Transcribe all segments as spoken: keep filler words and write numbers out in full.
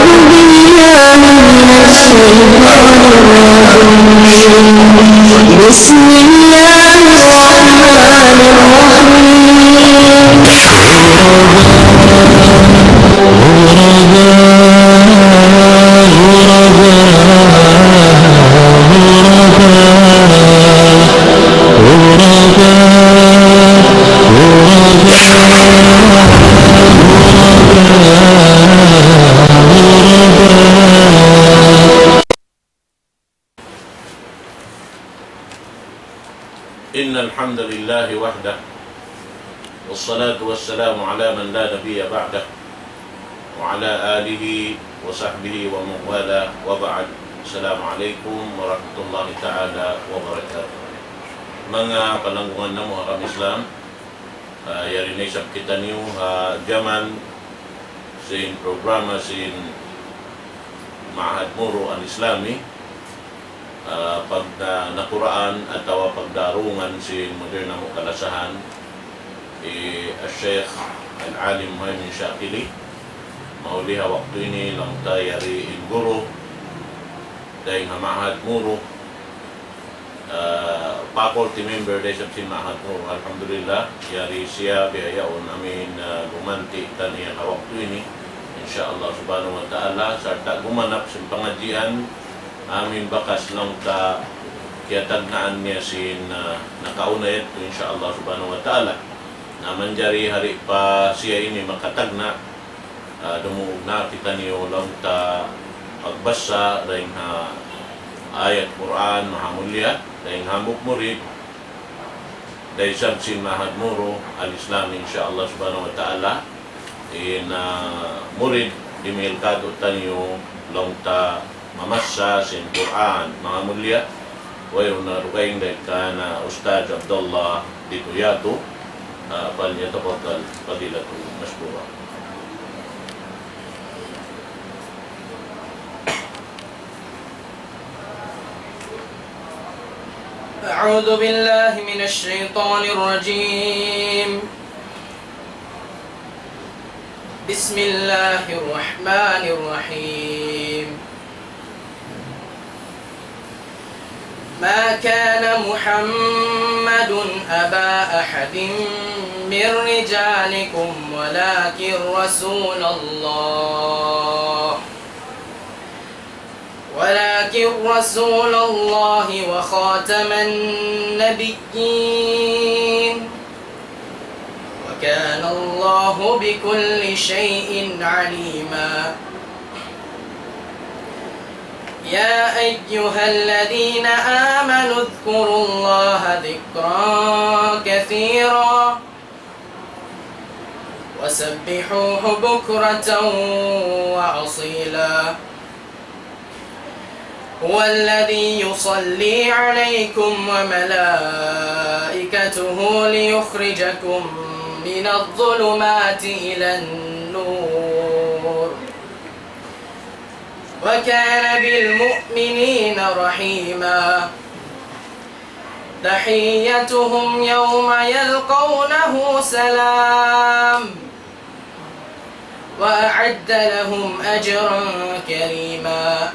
بالله من الشيطان الرجيم. بسم الله الرحمن الرحيم. إن الحمد لله وحده، والصلاة والسلام على من لا نبي بعده، وعلى آله وصحبه ومن والاه، وبعد. السلام عليكم ورحمة الله تعالى وبركاته. Manga palanggungan namu' ha agama Islam, ah, yari na isab kitaniyu ha jaman sin programa sin Ma'had Muru Al-Islami, ah, pagna-, nakuraan atawa pagdarungan sin modern namu' kalasahan, hi Al-Sheikh Al-Alim Muhaymin Shakili. Mahuli ha waktu ini laung ta yari in guru dayn ha Ma'had Muru, ah, faculty member da isab sin Ma'had Muru. Alhamdulillah, yari siya bihaun amin, ah, gumanti' kaniya ha waktu ini. In sha Allah Subhanahu wa Ta'ala, sarta' gumanap sin pangadjian amin bakas laung ta kiyatagnaan niya sin, ah, nakauna yadtu, in sha Allah Subhanahu wa Ta'ala. Na manjari hari pa siya ini makatagna', ah, dumungug na kitaniyu laung ta magbasa dayn ha ayat Qur'an mahamulliya, dayn hambuuk murid, dayn isab sin Ma'had Muru Al-Islami, in sha Allah Subhanahu wa Ta'ala. In, ah, murid, dumihil kātu'niyu laung ta mamassa sin Qur'an mahamulliya. Wayruun na dugaing dayn kan Ustadz Abdullah Dituyatu, ah, فليتفضل فضيلته مشكورا. أعوذ بالله من الشيطان الرجيم. بسم الله الرحمن الرحيم. ما كان محمد أبا أحد من رجالكم ولكن رسول الله، ولكن رسول الله وخاتم النبيين، وكان الله بكل شيء عليما. يا أيها الذين آمنوا اذكروا الله ذكرا كثيرا وسبحوه بكرة وأصيلا. هو الذي يصلي عليكم وملائكته ليخرجكم من الظلمات إلى النور، وكان بالمؤمنين رحيما. تحيتهم يوم يلقونه سلام، وأعد لهم أجرا كريما.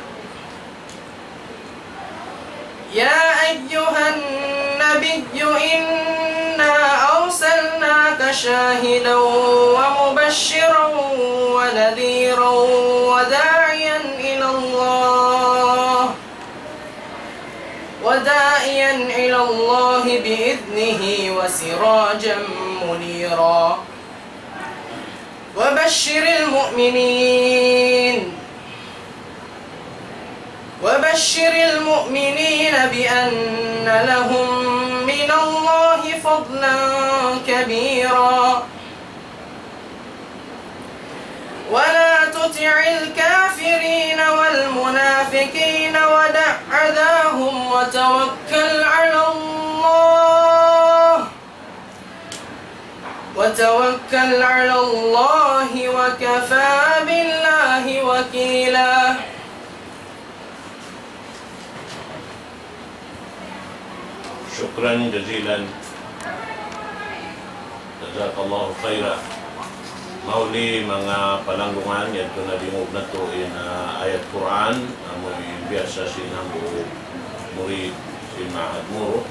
يا أيها النبي إنا أرسلناك شاهدا ومبشرا ونذيرا وداعيا إلى الله، وداعيا إلى الله بإذنه وسراجا منيرا. وبشر المؤمنين، وبشر المؤمنين بأن لهم من الله فضلا كبيرا. ولا تطع الكافرين والمنافقين ودع أذاهم وتوكل على الله، وتوكل على الله وكفى بالله وكيلا. شكرا جزيلا. جزاك الله خيرا. Mahuli manga palanggungan, yadtu na dingug natu' in, ah, ayat Qur'an, amu in biyasa sin hambuuk murid sin Ma'had Muru.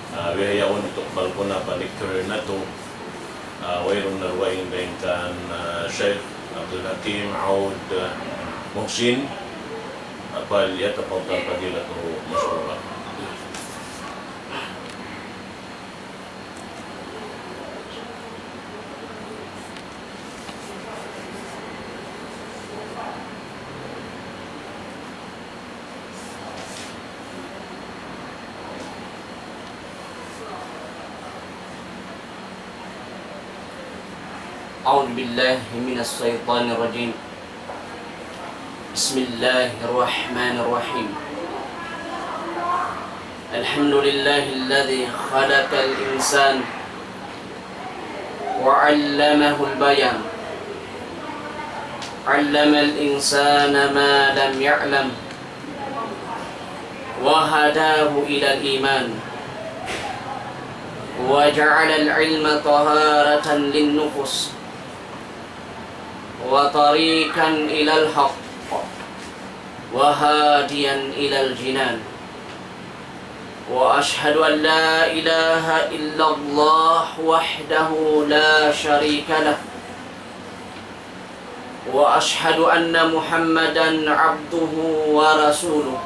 Ah, bihaun tukbal ku na pa lecturer natu', ah, wayruun na dugaing dayn kan, ah, Sheikh Abdul Hakim Aoud, ah, Muhsin, ah, فليتفضل فضيلته مشكورا. أعوذ بالله من الشيطان الرجيم. بسم الله الرحمن الرحيم. الحمد لله الذي خلق الإنسان وعلمه البيان. علم الإنسان ما لم يعلم. وهداه إلى الإيمان. وجعل العلم طهارة للنفوس. وطريقا إلى الحق وهاديا إلى الجنان. وأشهد أن لا إله إلا الله وحده لا شريك له. وأشهد أن محمدا عبده ورسوله.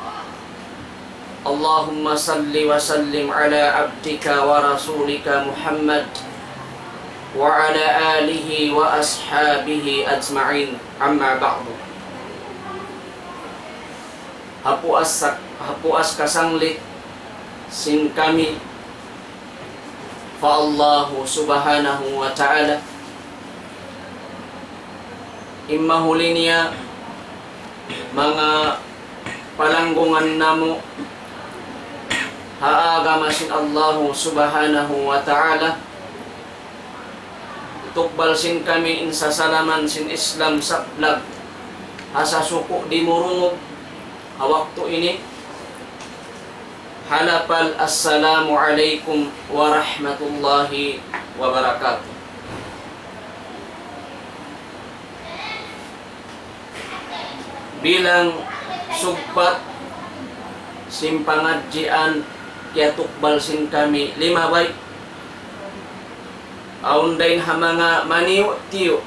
اللهم صل وسلم على عبدك ورسولك محمد وعلى آله وأصحابه أجمعين. أما بعد. Ha puas, ha puas kasanglit sin kami pa Allahu Subhanahu wa Ta'ala. In mahuli niya, manga palanggungan namu' ha agama sin Allahu Subhanahu wa Ta'ala, tukbal sin kami in sasalaman sin Islam sablag ha sasuku' dimurungug ha waktu ini. Ha lapal, Assalamu alaykum warahmatullahi wabarakatuh. Bilang sugpat sin pangadjian kiyatukbal sin kami limabay, awn dayn ha manga maniyu'-tiyu'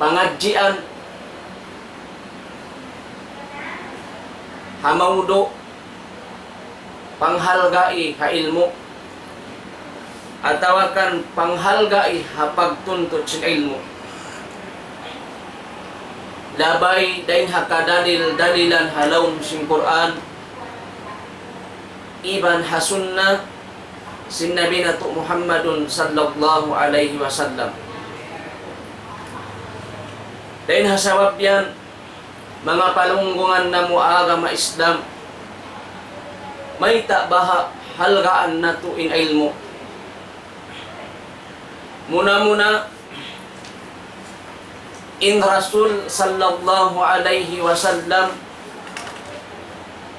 pangadjian ha mawdu' panghalgai ha ilmu', atawa kan panghalgai ha pagtuntut sin ilmu'. Labay dayn ha kadalil-dalilan ha lawm sin Qur'an, iban ha sunnah sin Nabi natu' Muhammadun sallallahu alayhi wasallam. Dayn ha sabab yan, manga palanggungan namu' agama Islam, mayta' baha' halgaan natu' in ilmu'? Muna-muna, in Rasul sallallahu alayhi wasallam,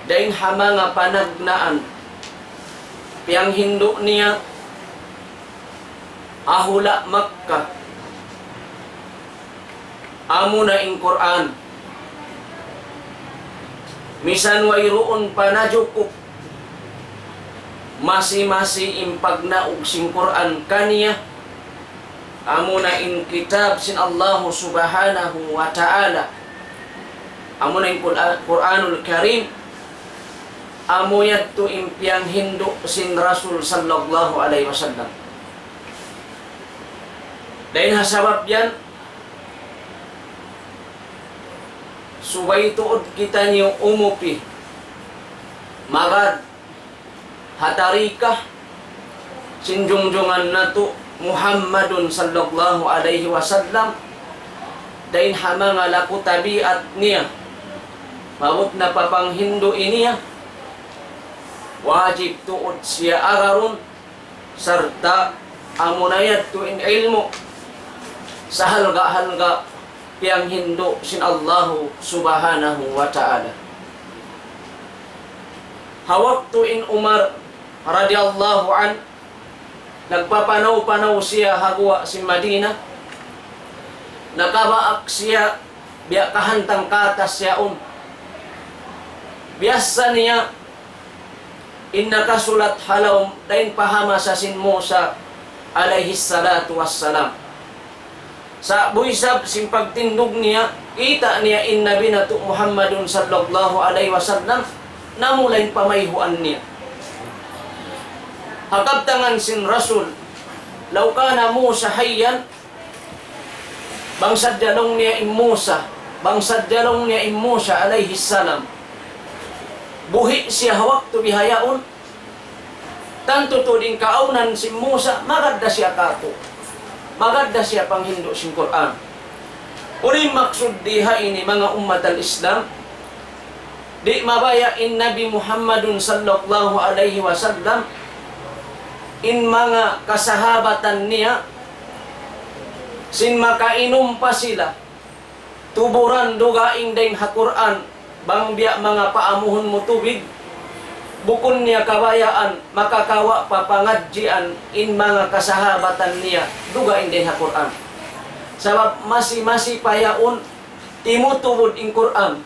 dayn ha manga panagnaan piyanghindu' niya ha hula' Makkah, amuna in Qur'an. Misan wayruun pa najukup masi-masi in pagnaug sin Qur'an kaniya, amuna in kitab sin Allahu Subhanahu wa Ta'ala, amuna in Qur'an, Qur'anul Karim, amu yadtu in piyanghindu' sin Rasul sallallahu alayhi wasallam. Dayn ha sabab yan, subay tuud kitaniyu umupi magad ha tarika sin jungjungan natu' Muhammadun sallallahu alayhi wasallam, dayn ha manga laku tabiat niya, maabut na pa panghindu' niya, wajib tuud siya agarun, sarta' amuna yadtu in ilmu' sahalga'-halga' piyanghindu' sin Allahu Subhanahu wa Ta'ala. Ha waktu in Umar radiyallahu anhu, Nagpapanaw-panaw siya ha guwa' sin Madina. Nakabaak siya biya' kahantang katas yaun. Biyassa niya in nakasulat ha lawm dayn pa ha masa sin Musa alayhi salatu wassalam. Sa' buhi isab sin pagtindug niya, kita' niya in Nabi natu' Muhammadun sallallahu alayhi wasallam, namula in pamayhuan niya. Ha kabtangan sin Rasul, لو كان موسى حيا, bang sadja laung niya in Musa, bang sadja laung niya in Musa alayhi salam, buhi' siya ha waktu bihayaun, tantu tuud in kaawnan sin Musa, magad da siya kāku'. Magad da siya panghindu' sin Qur'an. Unu in maksud di ha ini, manga ummat al-Islam? Di' mabaya' in Nabi Muhammadun sallallahu alayhi wasallam, in manga kasahabatan niya, sin makainum pa sila, tuburan dugaing dayn ha Qur'an, bang biya' manga paamuhun mu tubig, bukun niya kabayaan makakawa' pa pangadjian in manga kasahabatan niya, dugaing dayn ha Qur'an. Sabab masi-masi pa yaun timutubud in Qur'an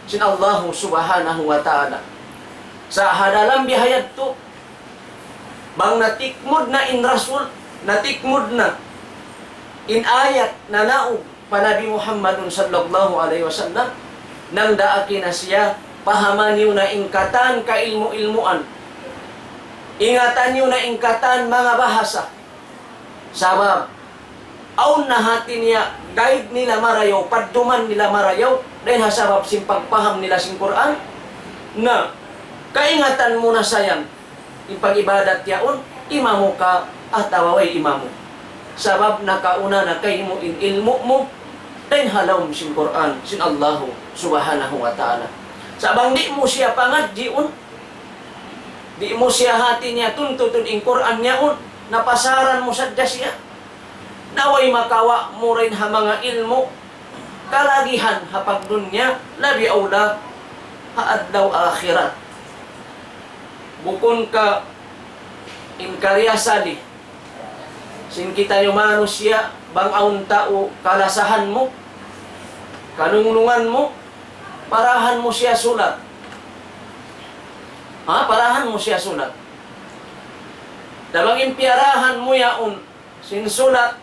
sin Allahu subhanahu wa ta'ala. Sa' ha dalam bihayadtu, bang natikmud na in Rasul, natikmud na in ayat nanaug pa Nabi Muhammadun sallallahu alayhi wasallam, nang daaki na siya, pahama niyu na in katan kailmu-ilmuan, ingata niyu na in katan manga bahasa. Sabab, awn na hati niya, guide nila marayaw, padduman nila marayaw, dayn ha sabab sin pagpaham nila sin Qur'an, na kaingatan mu na sa yan, in pag-ibadat yaun, imamu ka atawa way imamu. Sabab nakauna na kaymu in ilmu' mu, dayn ha lawm sin Qur'an, sin Allahu subhanahu wa ta'ala. Sa' bang di' mu siya pangadjiun, di' mu siya hati niya tuntutun in Qur'an yaun, na pasaran mu sadja siya. Na way makawa' mu dayn ha manga ilmu', kalagihan ha pagdunya, labi awla ha adlaw akhirat. Bukun ka in kariyasali sin kitaniyu manusiya', bang awn tau kalasahan mu, kanungnungan mu, parahan mu siya sulat. Ha, parahan mu siya sulat. Na bang in piyarahan mu yaun sin sulat,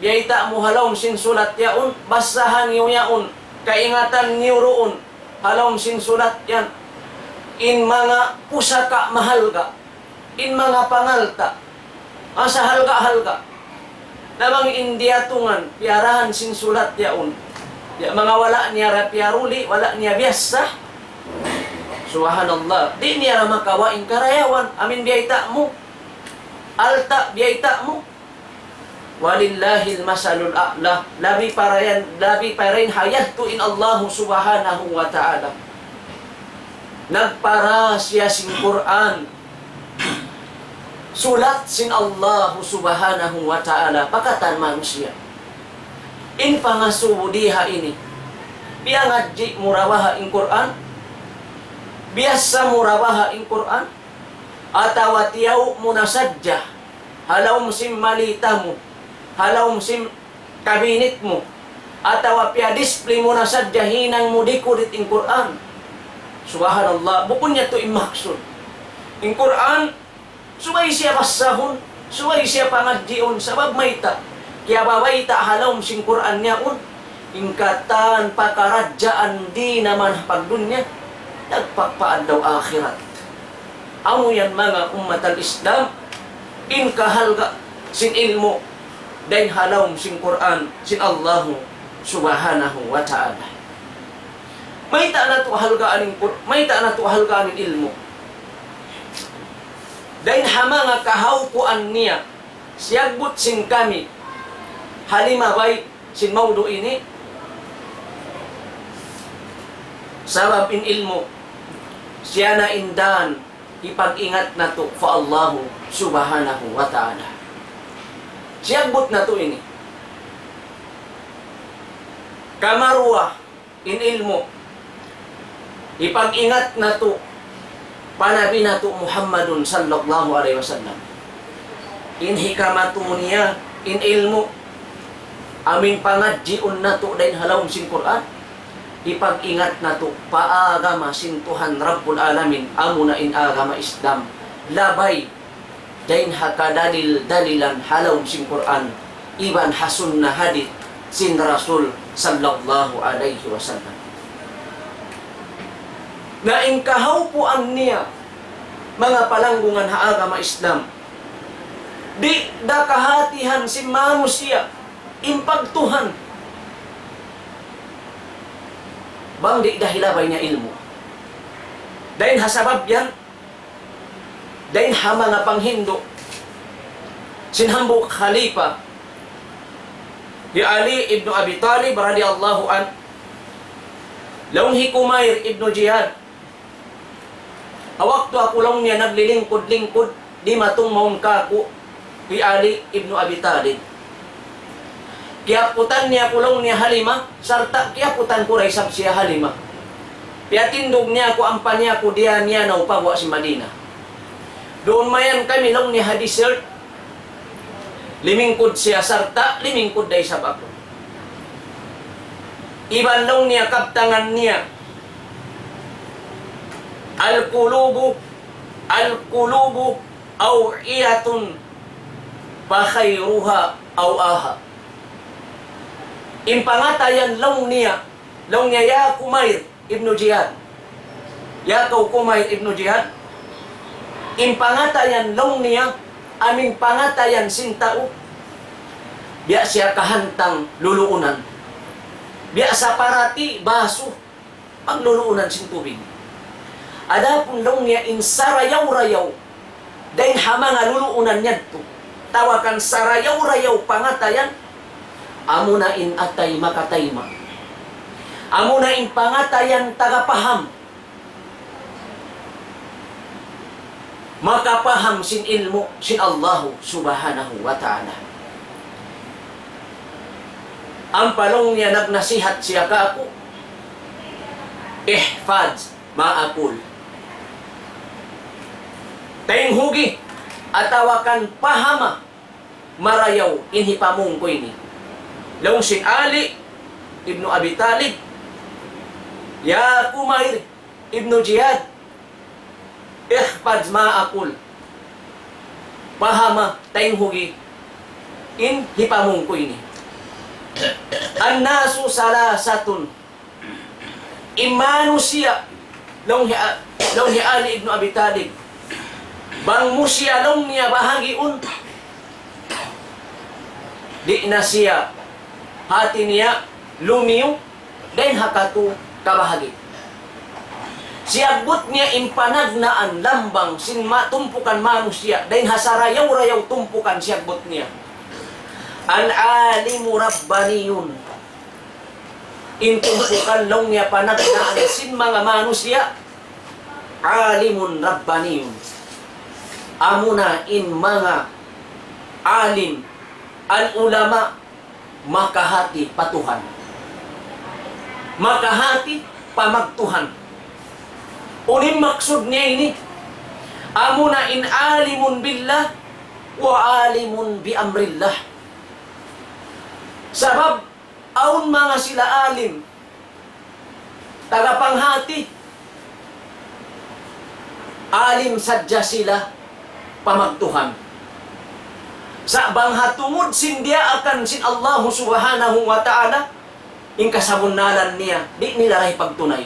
biyayta' mu ha lawm sin sulat yaun, basahan niyu yaun, kaingatan niyu duun, ha lawm sin sulat yan, in manga pusaka' mahalga', in manga pangalta', ha, sahalga'-halga'. Na bang in diyatungan, piyarahan sin sulat yaun, ya, manga wala' niya ra piyaruli, wala' niya biyassa. Subhanallah. Di' niya ra makawa' in karayawan, amin biyayta' mu. Alta' biyayta' mu. ولله المثل الأعلى. Labi pa dayn, labi pa dayn ha yadtu in Allahu subhanahu wa ta'ala. Nagpara siya sin Qur'an. Sulat sin Allahu subhanahu wa ta'ala pa katan manusiya'. In pangasubu di ha ini. Piyangadji' mu ra baha' in Qur'an? Biyassa mu ra baha' in Qur'an? Atawa tiyaw mu na sadja ha lawm sin malita mu, ha lawm sin kabinet mu, atawa piya-display mu na sadja hinang mu dikudit in Qur'an. Subhanallah, bukun yadtu in maksud. In Qur'an, subay siya bassahun, subay siya pangadjiun, sabab mayta'? Kiyabayta' ha lawm sin Qur'an yaun, in katan pakaradjaan di' naman ha pagdunya, dagpak pa adlaw akhirat. Amu yan manga ummat al-Islam, in kahalga' sin ilmu', dayn ha lawm sin Qur'an, sin Allahu subhanahu wa ta'ala. Mayta' natu' halgaan in Qur-, mayta' natu' halgaan in ilmu'? Dayn ha manga kahawpuan niya, siyagbut sin kami, ha limabay sin mawdu' ini, sabab in ilmu', siya na in dan, hipag-ingat natu' pa Allahu subhanahu wa ta'ala. Siyagbut natu' ini. Kamaruwa, in ilmu', hipag-ingat natu' pa Nabi natu' Muhammadun sallallahu alayhi wasallam. In hikamatu niya, in ilmu', amu in pangadjiun natu' dayn ha lawm sin Qur'an, ipag-ingat natu' pa agama sin Tuhan Rabbul Alamin, amuna in agama Islam. Labay dayn ha kadalil-dalilan ha lawm sin Qur'an, iban ha sunna hadith sin Rasul sallallahu alayhi wasallam. Na in kahawpuan niya, manga palanggungan ha agama Islam, di' da kahatihan sin manusiya' in pagtuhan, bang di' da hilabay niya ilmu'. Dayn ha sabab yan, dayn ha manga panghindu' sin hambuuk khalifa, hi Ali ibn Abi Talib radiyallahu anhu, laung hi Kumayr ibn Jiyad, ha waktu aku laung niya naglilingkud-lingkud, dimatung mawn kāku' hi Ali ibn Abi Talib. Kiyaputan niya aku laung niya ha lima, sarta' kiyaputan ku da isab siya ha lima. Piyatindug niya aku, ampa niya aku diyā niyanaw pa guwa' sin Madina. Duun mayan kami laung niya ha desert, limingkud siya sarta' limingkud da isab aku. Iban laung niya kabtangan niya, القلوب، القلوب أوعية فخيرها أوعاها. In pangatayan laung niya, laung niya, ya Kumayr ibnu Jiyad, ya kaw Kumayr ibnu Jiyad, in pangatayan laung niya, amu in pangatayan sin tau, biya' siya kahantang luluunan. Biya' sa parati basu, pagluluunan sin tubig. Adapun laung niya in sarayaw-rayaw, dayn ha manga luluunan yadtu, tawakan sarayaw-rayaw pangatayan, amuna in atay makatayma'. Amuna in pangatayan taga paham. Makapaham sin ilmu' sin Allahu Subhanahu wa Ta'ala. Ampa laung niya nagnasihat siya kāku', احفظ ما أقول. Taynghugi atawa kan pahama marayaw in hipamung ku ini. Laung sin Ali ibnu Abi Talib, ya Kumayr ibnu Jiyad, احفظ ما أقول. Pahama, taynghugi in hipamung ku ini. الناس ثلاثة. In manusiya', laung hi, laung hi Ali ibnu Abi Talib, bang mu siya laung niya bahagiun, di' na siya hati niya lumiyu dayn ha katu' kabahagi'. Siyabbut niya in panagnaan lambang sin ma-, tumpukan manusiya', dayn ha sarayaw-rayaw tumpukan siyabbut niya. العالم رباني. In tumpukan laung niya panagnaan sin manga manusiya', عالم رباني. Amuna in manga alim, al-ulama, makahati pa Tuhan. Makahati pa magtuhan. Unu in maksud niya ini? Amuna in عالم بالله وعالم بأمر الله. Sabab, awn manga sila alim, tagapanghati, alim sadja sila pa magtuhan. Sa' bang ha tungud sin diyaakan sin Allahu Subhanahu wa Ta'ala, in kasabunnalan niya, di' nila da hipagtunay.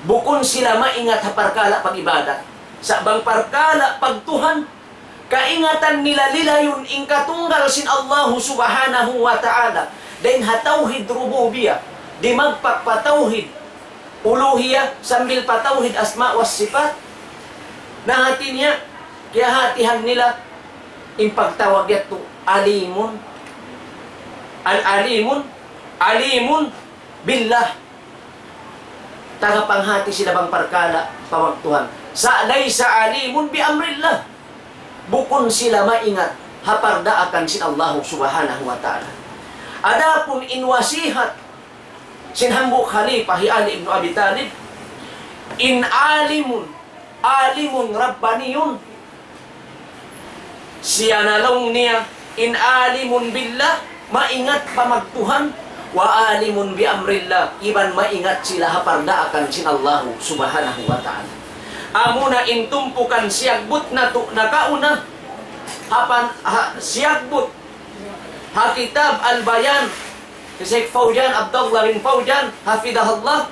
Bukun sila maingat ha parkala' pag-ibadat. Sa' bang parkala' pagtuhan, kaingatan nila lilayun in katunggal sin Allahu Subhanahu wa Ta'ala. Dayn ha tawhid rububiyah, dimagpak pa tawhid uluhiyah, sambil pa tawhid asma wa sifat. Na hati niya, kiyahatihan nila in pagtawag yadtu alimun, al-alimun, alimun billah. Tagapanghati sila bang parkala' pa magtuhan. Sa' ليس عالم بأمر الله. Bukun sila maingat ha pardaakan sin Allahu Subhanahu wa Ta'ala. Adapun in wasihat sin hambuuk khalifa hi Ali ibnu Abi Talib, in alimun, alimun rabbaniyun, Siya na laung niya in alimun billah, maingat pa magtuhan, wa alimun bi amrillah, iban maingat sila ha pardaakan sin Allahu Subhanahu wa Ta'ala. Amuna in tumpukan siyagbut natu' nakauna, ha pan-, ha, siyagbut ha kitab Al-Bayan, hi Sheikh Fauzan, Abdullah bin Fauzan, hafidahullah,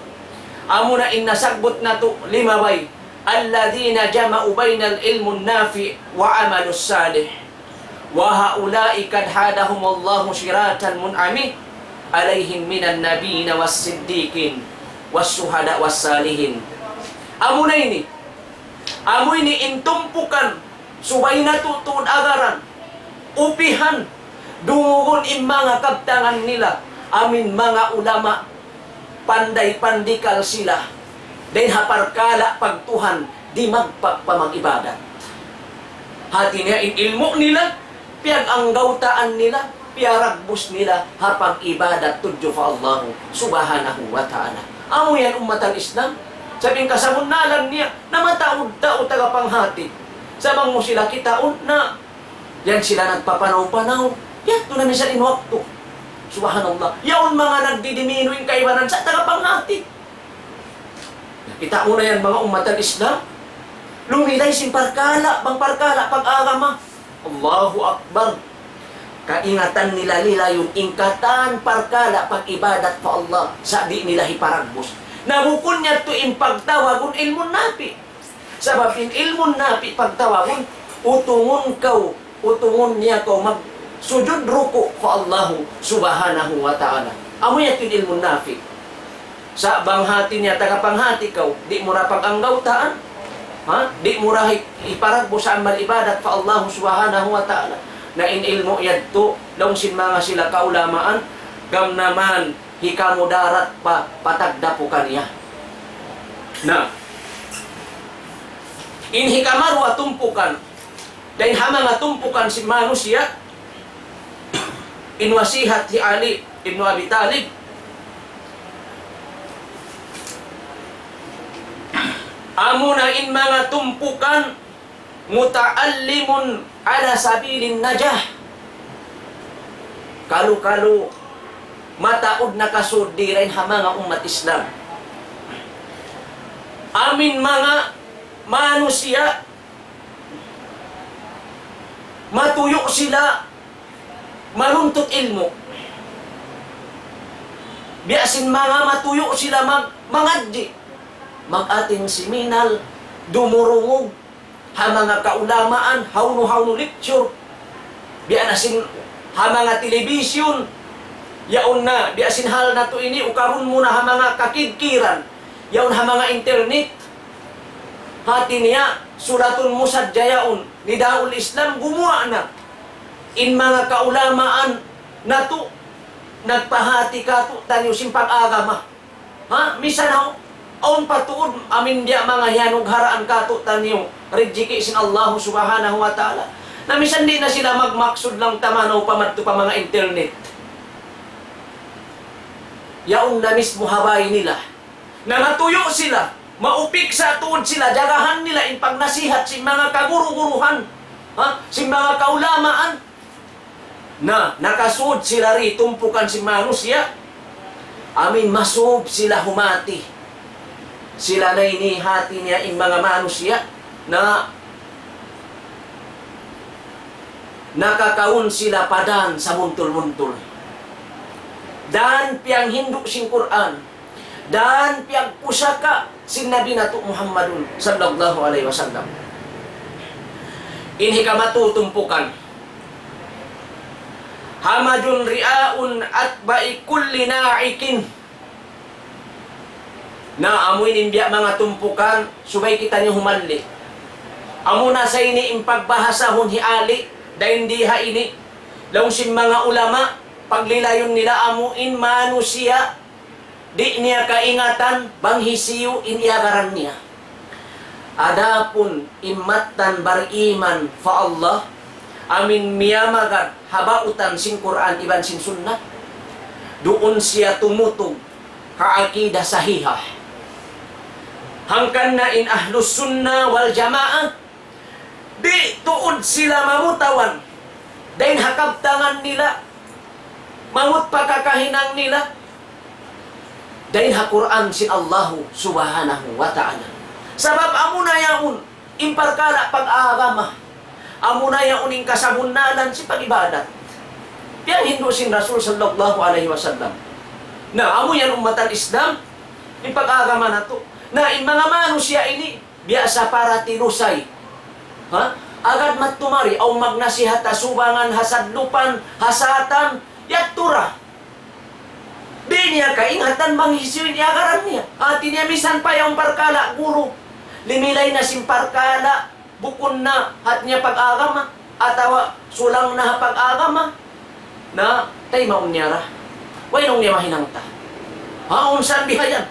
amuna in nasagbut natu' limabay, الذين جمعوا بين العلم النافع والعمل الصالح. وهؤلاء قد هداهم الله صراطا منعما عليهم من النبيين والصديقين والشهداء والصالحين. Amuna ini, amu ini in tumpukan, subay natu' tuud agaran, upihan, dungugun in manga kabtangan nila, amuin manga ulama, panday pandikal sila dayn ha parkala' pagtuhan, di' magpagpamag-ibadat. Hati niya in ilmu' nila, piyag-anggawtaan nila, piyaragbus nila ha pag-ibadat tudju pa Allahu Subhanahu wa Ta'ala. Amu yan ummat al-Islam. Sabab in kasabunnalan niya, na mataud-taud taga panghati. Sa' bang mu sila kitaun na yan sila nagpapanaw-panaw. Yadtu na misan in waktu. Subhanallah. Yaun manga nagdidiminu in kaibanan sa' taga panghati. Kita' mu na yan, manga ummat al-Islam. Lumilay sin parkala', bang parkala' pag-agama. Allahu Akbar. Kaingatan nila lilayun in katan parkala' pag-ibadat pa Allah, sa' di' nila hiparagbus. Na bukun yadtu in pagtawagun ilmun nafi'. Sabab in ilmun nafi' pagtawagun, utungun kaw, utungun niya kaw magsujud ruku' pa Allahu Subhanahu wa Ta'ala. Amu yadtu in ilmun nafi'. Sa' bang hati niya taga panghati kaw, di' mu ra pag-anggawtaan, ha? Di' mu ra hi-, hiparagbus amal ibadat pa Allahu Subhanahu wa Ta'ala. Na in ilmu' yadtu, laung sin manga sila kaulamaan, gam naman, hikamudarat pa, pa tagdapu kaniya. Na, in hikaruwa tumpukan, dayn ha manga tumpukan sin manusiya', in wasihat hi Ali ibnu Abi Talib, amuna in manga tumpukan متعلم على سبيل النجاح. Kalu-kalu mataud nakasud dayn ha manga ummat Islam. Amuin manga manusiya' matuyu' sila manuntut ilmu'. Biya' sin manga matuyu' sila mag-, mangadji', mag-attend seminar, dumurungug ha manga kaulamaan, hawnu-hawnu lecture. Biya' na sin ha manga television, yaun na, biya' sin hal natu' ini, ukarun mu na ha manga kakidkiran, yaun ha manga internet. Hati niya, sulatun mu sadja yaun, Nidaul Islam, gumuwa' na. In manga kaulamaan natu', nagpahati kātu'niyu sin pag-agama. Ha? Misan aw, awn pa tuud, amuin biya' manga hiyanugharaan kātu'niyu, rijiki' sin Allahu Subhanahu wa Ta'ala. Na misan di' na sila magmaksud lang tamanaw pa madtu pa manga internet. Yaun na mismo ha bāy nila. Na matuyu' sila, maupiksa tuud sila, jagahan nila in pagnasihat sin manga kaguru-guruhan, ha? Sin manga kaulamaan. Na, nakasud sila di tumpukan sin manusiya'. Amuin masub sila humati. Sila na ini hati niya in manga manusiya'. Na, nakakaun sila pa dan samuntul-muntul. Dan piyanghindu' sin Qur'an. Dan piyagpusaka' sin Nabi natu' Muhammadun sallallahu alayhi wasallam. In hikatu tumpukan. همج رياء أتباع كل ناعق. Na, amu ini in biya' manga tumpukan, subay kitaniyu humalli. Amuna sa ini in pagbahasahun hi Ali, dayn di ha ini, laung sin manga ulama, paglilayun nila amu in manusiya', di' niya kaingatan bang hisiyu in iyagaran niya. Adapun in mattan bariman pa Allah, amuin miyamagad ha bautan sin Qur'an iban sin Sunnah, duun siya tumutug ha aqida sahiha. Hangkan na in Ahlus Sunnah wal Jamaah, Di' tuud sila mamutawan dayn ha kabtangan nila, mamut pa kakahinang nila, dayn ha Qur'an sin Allahu Subhanahu wa Ta'ala. Sabab amuna yaun in parkala' pag-agama, amuna yaun in kasabunnalan sin pag-ibadat. Piyanghindu' sin Rasul sallallahu alayhi wasallam. Na, amu yan ummat al-Islam, in pag-agama natu'. Na, in manga manusiya' ini, biya' sa parati lusay. Ha? Agad matumari, aw magnasihat ha subangan, ha sadlupan, ha satan, yadtu ra. Di' niya kaingatan bang hisiyu in iyagaran niya. Hati niya misan pa yaun parkala' guru. Limilay na sin parkala', bukun na hat niya pag-agama, atawa sulang na ha pag-agama. Na, taymaun niya ra. Way nung niya mahinang ta. Ha, unsan bihayan?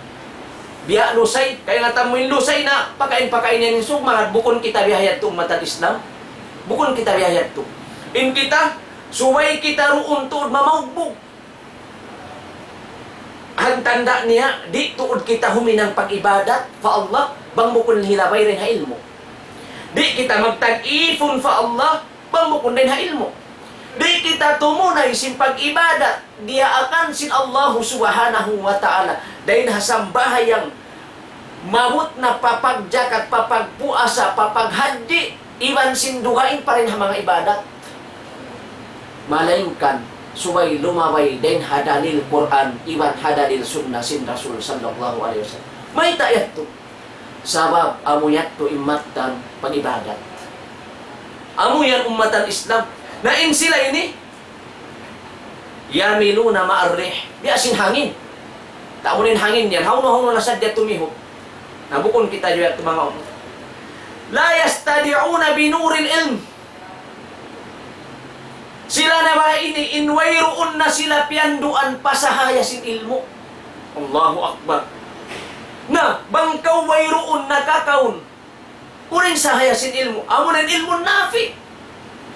Biya' lusay, kaingatan mu in lusay na, pakain-pakain yan in sug, magad bukun kita bihayat tu ummat al-Islam. Bukun kita bihayat tu. In kita, subay kita duun tuud mamaugbug. Hantanda' niya, di' tuud kita huminang pag-ibadat pa Allah, bang bukun hilabay dayn ha ilmu'. Di' kita magtag-ipun pa Allah, bang bukun dayn ha ilmu'. Di' kita tumunay sin pag-ibadat, diyaakan sin Allahu Subhanahu wa Ta'ala, dayn ha sambahayang, maabut na pa pagjakat, pa pagpuasa, pa paghajji, iban sin dugaing pa dayn ha manga ibadat. Malaingkan, subay lumabay dayn ha dalil Qur'an, iban ha dalil sunna sin Rasul sallallahu alayhi wasallam. Mayta' yadtu? Sabab amu yadtu in mattan pag-ibadat. Amu yan ummat al-Islam. Na in sila ini, يميلون مع الريح. Biya' sin hangin. Tau in hangin yan. Hawnu-hawnu na sadja tumihup. Na bukun kita juya tumanga ummat. لا يستطيعون بنور العلم. Sila na ba ini in wayruun na sila piyanduan pa sahaya sin ilmu'. Allahu Akbar. Na, bang kaw wayruun na kakaun. Unu in sahaya sin ilmu'? Amuna in ilmu' nafi'.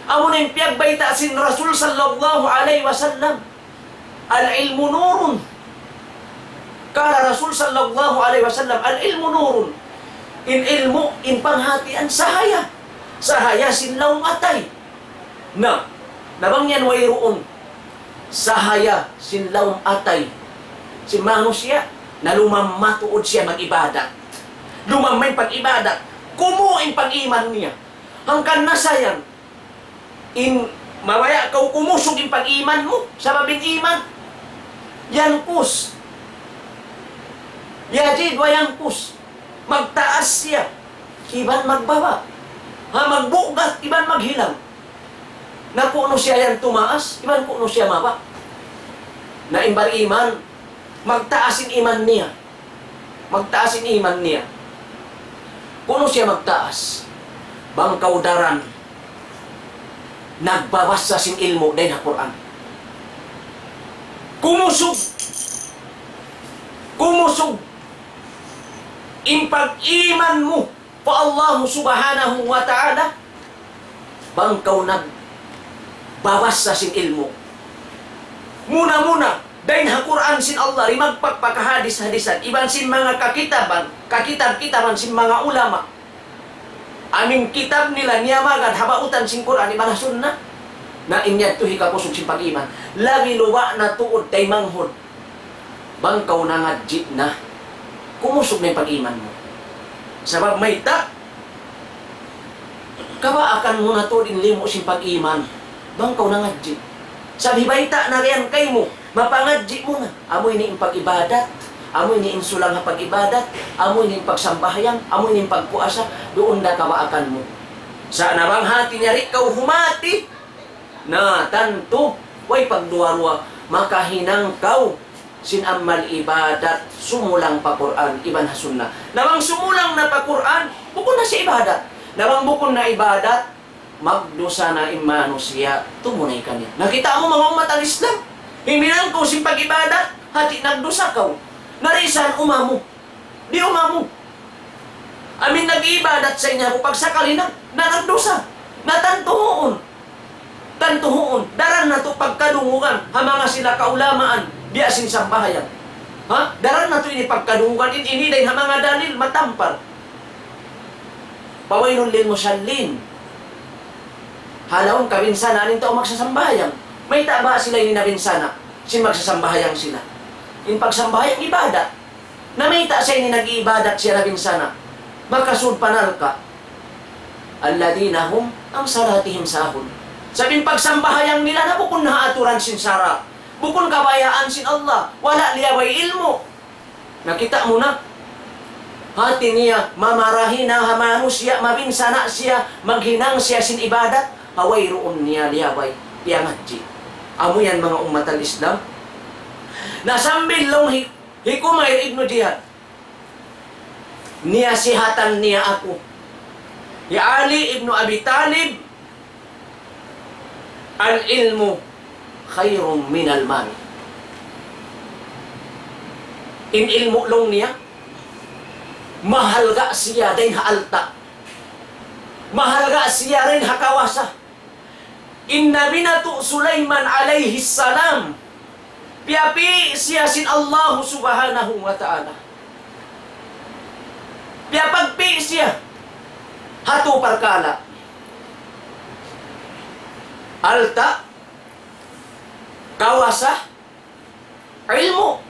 Amuna in piyagbayta' sin Rasul sallallahu alayhi wasallam. العلم نور. قال رسول صلى الله عليه وسلم: العلم نور. In ilmu', in panghatian, sahaya. Sahaya sin lawm atay. Na, na bang yan wayruun sahaya sin lawm atay sin manusiya', na lumamma tuud siya mag-ibadat. Lumamma in pag-ibadat. Kumu' in pag-iman niya. Hangkan na sa yan, in mabaya' kaw kumusug in pag-iman mu, sabab in iman, ينقص يزيد وينقص. Magtaas siya, iban magbaba'. Ha, magbugat, iban maghilang. Na kunu' siya yan tumaas, iban kunu' siya mababa'. Na in bar-iman, magtaas in iman niya. Magtaas in iman niya. Kunu' siya magtaas? Bang kaw daran nagbabasa sin ilmu' dayn ha Qur'an. Kumusug. Kumusug in pag-iman mu pa Allah Subhanahu wa Ta'ala, bang kaw nagbabasa sin ilmu'. Muna-muna, dayn ha Qur'an sin Allah, rimagpak pa kahadis-hadisan, iban sin manga kakitaban, kakitab-kitaban sin manga ulama. Amu in kitab nila niya magad ha bautan sin Qur'an iban ha Sunnah. Na in yadtu hikakusug sin pag-iman. Labi luba' na tuud taymanghud. Bang kaw nangadji' na, kumusug na in pag-iman mu. Sabab mayta', kabaakan mu na tuud in limu' sin pag-iman. Bang kaw nangadji'. Sabab hibayta' na yan kaymu, mapangadji' mu na. Amu ini in pag-ibadat, amu ini in sulang ha pag-ibadat, amu ini in pagsambahayang, amu ini in pagpuasa, duun da kabaakan mu. Sa' na bang hati niya di' kaw humati, na tantu, way pagduwa-ruwa, makahinang kaw sin amal ibadat, sumulang pa Qur'an, iban ha Sunnah. Na bang sumulang na pa Qur'an, bukun na siya ibadat. Na bang bukun na ibadat, magdusa na in manusiya', tumunay kaniya. Na kita' mu manga ummat al-Islam, huminang kaw sin pag-ibadat, hati nagdusa kaw. Na di' sa yan umamu. Di' umamu. Amu in nag-ibadat sa inyaku pagsakali na, na nagdusa. Na tantu huun. Tantu huun. Daran natu' pagkadungugan ha manga sila kaulamaan, biya' sin sambahayang. Ha? Daran natu' ini pagkadungugan in ini dayn ha manga dalil matampal. فويل للمصلين. Ha lawm kabinsanaan in tau magsasambahayang. Mayta' ba sila ini nabinsana'? Sin magsasambahayang sila. In pagsambahayang ibadat. Na mayta' sa ini nag-iibadat siya nabinsana'? Makasud pa narka'. الذين هم عن صلاتهم ساهون. Sabab in pagsambahayang nila na bukun ha aturan sin sara'. Bukun kabayaan sin Allah. Wala' liyabay ilmu'. Nakita' mu na, hati niya, mamarahi na ha manusiya', mabinsana' siya, maghinang siya sin ibadat, ha wayruun niya liyabay, piyangadji'. Amu yan manga ummat al-Islam. Na sambil laung hi, hi Kumayr ibn Jiyad, niyasihatan niya aku. Hi Ali ibn Abi Talib, العلم خير من المال. In ilmu' laung niya, mahalga' siya dayn ha alta'. Mahalga' siya dayn ha kawasa. In Nabi natu' Sulaiman alayhi salam, piyapi' siya sin Allahu subhanahu wa ta'ala. Piyapagpi' siya ha tū parkala'. Alta', kawasa, ilmu'.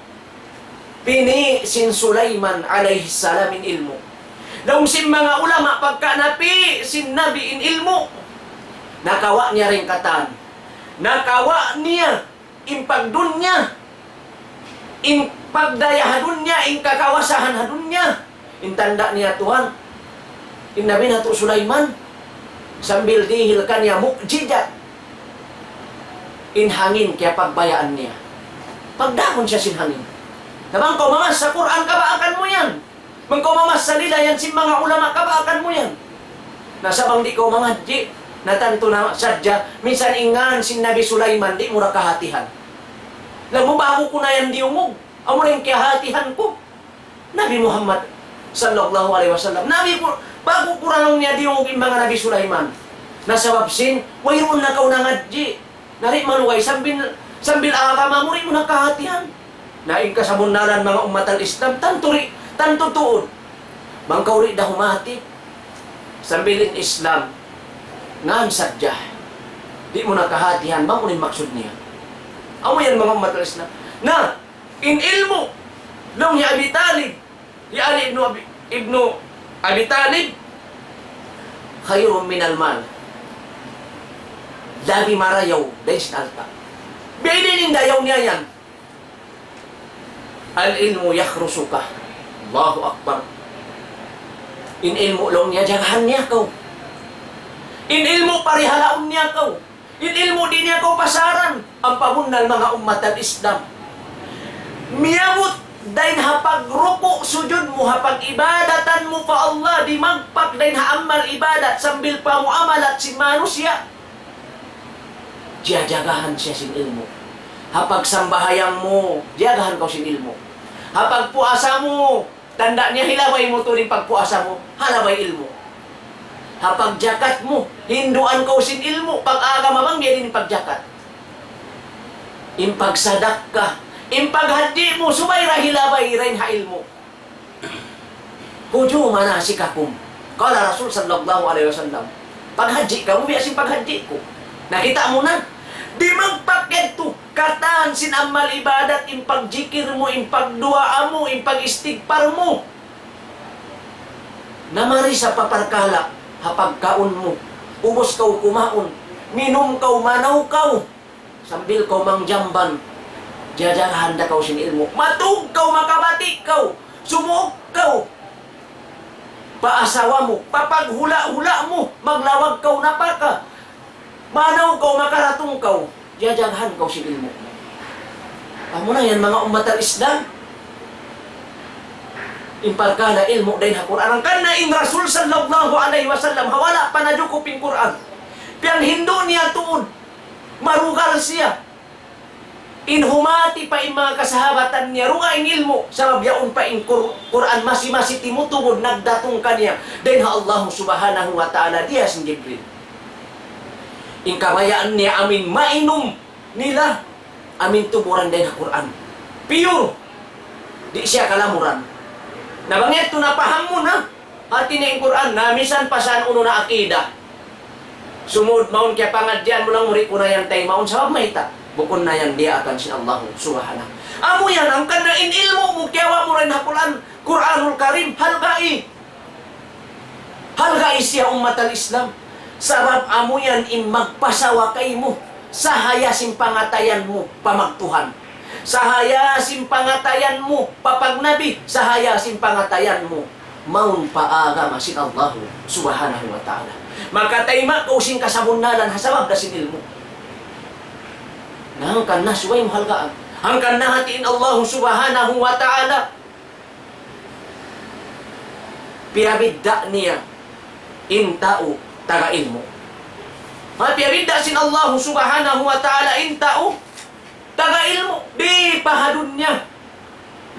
Pini' sin Sulaiman alayhi salam in ilmu'. Laung sin manga ulama pagka napi' sin Nabi in ilmu', nakawa' niya dayn katan. Nakawa' niya in pagdunya, in pagdaya ha dunya, in kakawasahan ha dunya, in tanda' niya tuwan. In Nabi natu' Sulaiman, sambil dihil kaniya mu'jizat, in hangin kiyapagbayaan niya. Pagdahun siya sin hangin. Na bang kaw mamassa Qur'an, kabaakan mu yan. Bang kaw mamassa nila yan sin manga ulama, kabaakan mu yan. Na sa' bang di' kaw mangadji', na tantu na sadja, minsan in ngan sin Nabi Sulaiman, di' mu ra kahatihan. Laung mu, ba'gu ku na yan diyungug, amu ra in kiyahatihan ku. Nabi Muhammad sallallahu alayhi wasallam. Nabi ku, ba'gu ku ra laung niya diyungug in manga Nabi Sulaiman. Na sabab sin, wayruun na kaw nangadji'. Na di' malugay, sambil, sambil agama mu di' mu na kahatihan. Na in kasabunnalan manga ummat al-Islam, tantu di', tantu tuud. Bang kaw di' da humati, sambil in Islam, ngan sadja. Di' mu na kahatihan, bang unu in maksud niya. Amu yan manga ummat al-Islam. Na, in ilmu', laung hi Abi Talib, hi Ali ibnu Abi, ibnu Abi Talib, خير من المال. Labi marayaw dayn sin alta'. Biya' diin in dayaw niya yan? العلم يحرسك. Allahu Akbar. In ilmu' laung niya, jagahan niya kaw. In ilmu' parihalaun niya kaw. In ilmu' di' niya kaw pasaran. Ampa bunnal manga ummat al-Islam, miyabut dayn ha pagruku' sujud mu, ha pag-ibadatan mu pa Allah, di' magpak dayn ha amal ibadat sambil pamuamalat sin manusiya'. Jajagahan siya sin ilmu'. Ha pagsambahayang mu, jagahan kaw sin ilmu'. Ha pagpuasa mu, tanda' niya hilabay mu tuud in pagpuasa mu, halabay ilmu'. Ha pagjakat mu, hinduan kaw sin ilmu', pag-agama bang biya' diin in pagjakat. In pagsadakka, in paghadji' mu, subay ra hilabay dayn ha ilmu'. خذوا مناسككم. قال رسول صلى الله عليه وسلم. Paghadji' kamu, biya' sin paghadji' ku. Nakita' mu na? Di' magpak yadtu. Katan sin amal ibadat, in pagjikir mu, in pagduwaa mu, in pag-istigpar mu. Na mari sa pa parkala', ha pagkaun mu. Ubus kaw kumaun, minum kaw, manaw kaw. Sambil kaw mangjamban, jajagahan da kaw sin ilmu'. Matug kaw, makabati' kaw, sumuuk kaw pa asawa mu, pa paghula'-hula' mu, maglawag kaw napaka, manaw kaw, makaratung kaw, jajagahan kaw sin ilmu'. Amu na yan, manga ummat al-Islam. In parkala' ilmu' dayn ha Qur'an. Hangkan na in Rasul sallallahu alayhi wasallam, ha wala' pa najukup in Qur'an, piyanghindu' niya tuud. Marugal siya. In humati pa in manga kasahabatan niya, dugaing ilmu', sabab yaun pa in Qur-, Qur'an masi-masi timutubud nagdatung kaniya dayn ha Allah subhanahu wa ta'ala, dihil sin Jibril. In kabayaan niya amin mainum nila, amin tuburan dayn ha Qur'an. Pure. Di' siya kalamuran. Na bang yadtu napaham mu na, hati niya in Qur'an, na misan pa saan unu na akida. Sumud mawn kiyapangadjian mu lang, muri ku na yan taymaun, sabab mayta'? Bukun na yan diyaak sin Allahu Subhanahu. Amu yan, hangkan na in ilmu' mu kiyawa' mu dayn ha Qur'an, Qur'anul Karim, halgai. Halgai siya, ummat al-Islam. Sabab amu yan in magpasawa kaymu, sahaya sin pangatayan mu pa magtuhan. Sahaya sin pangatayan mu pa pagnabi, sahaya sin pangatayan mu mawn pa agama sin Allahu Subhanahu wa Ta'ala. Makatayma' kaw sin kasabunnalan ha sabab da sin ilmu'. Na hangkan na subay mu halgaan. Hangkan na hati in Allahu Subhanahu wa Ta'ala. Piyabidda' niya in tau taga ilmu'. Ha, piyabidda' sin Allahu Subhanahu wa Ta'ala in tau taga ilmu', di pa ha dunya.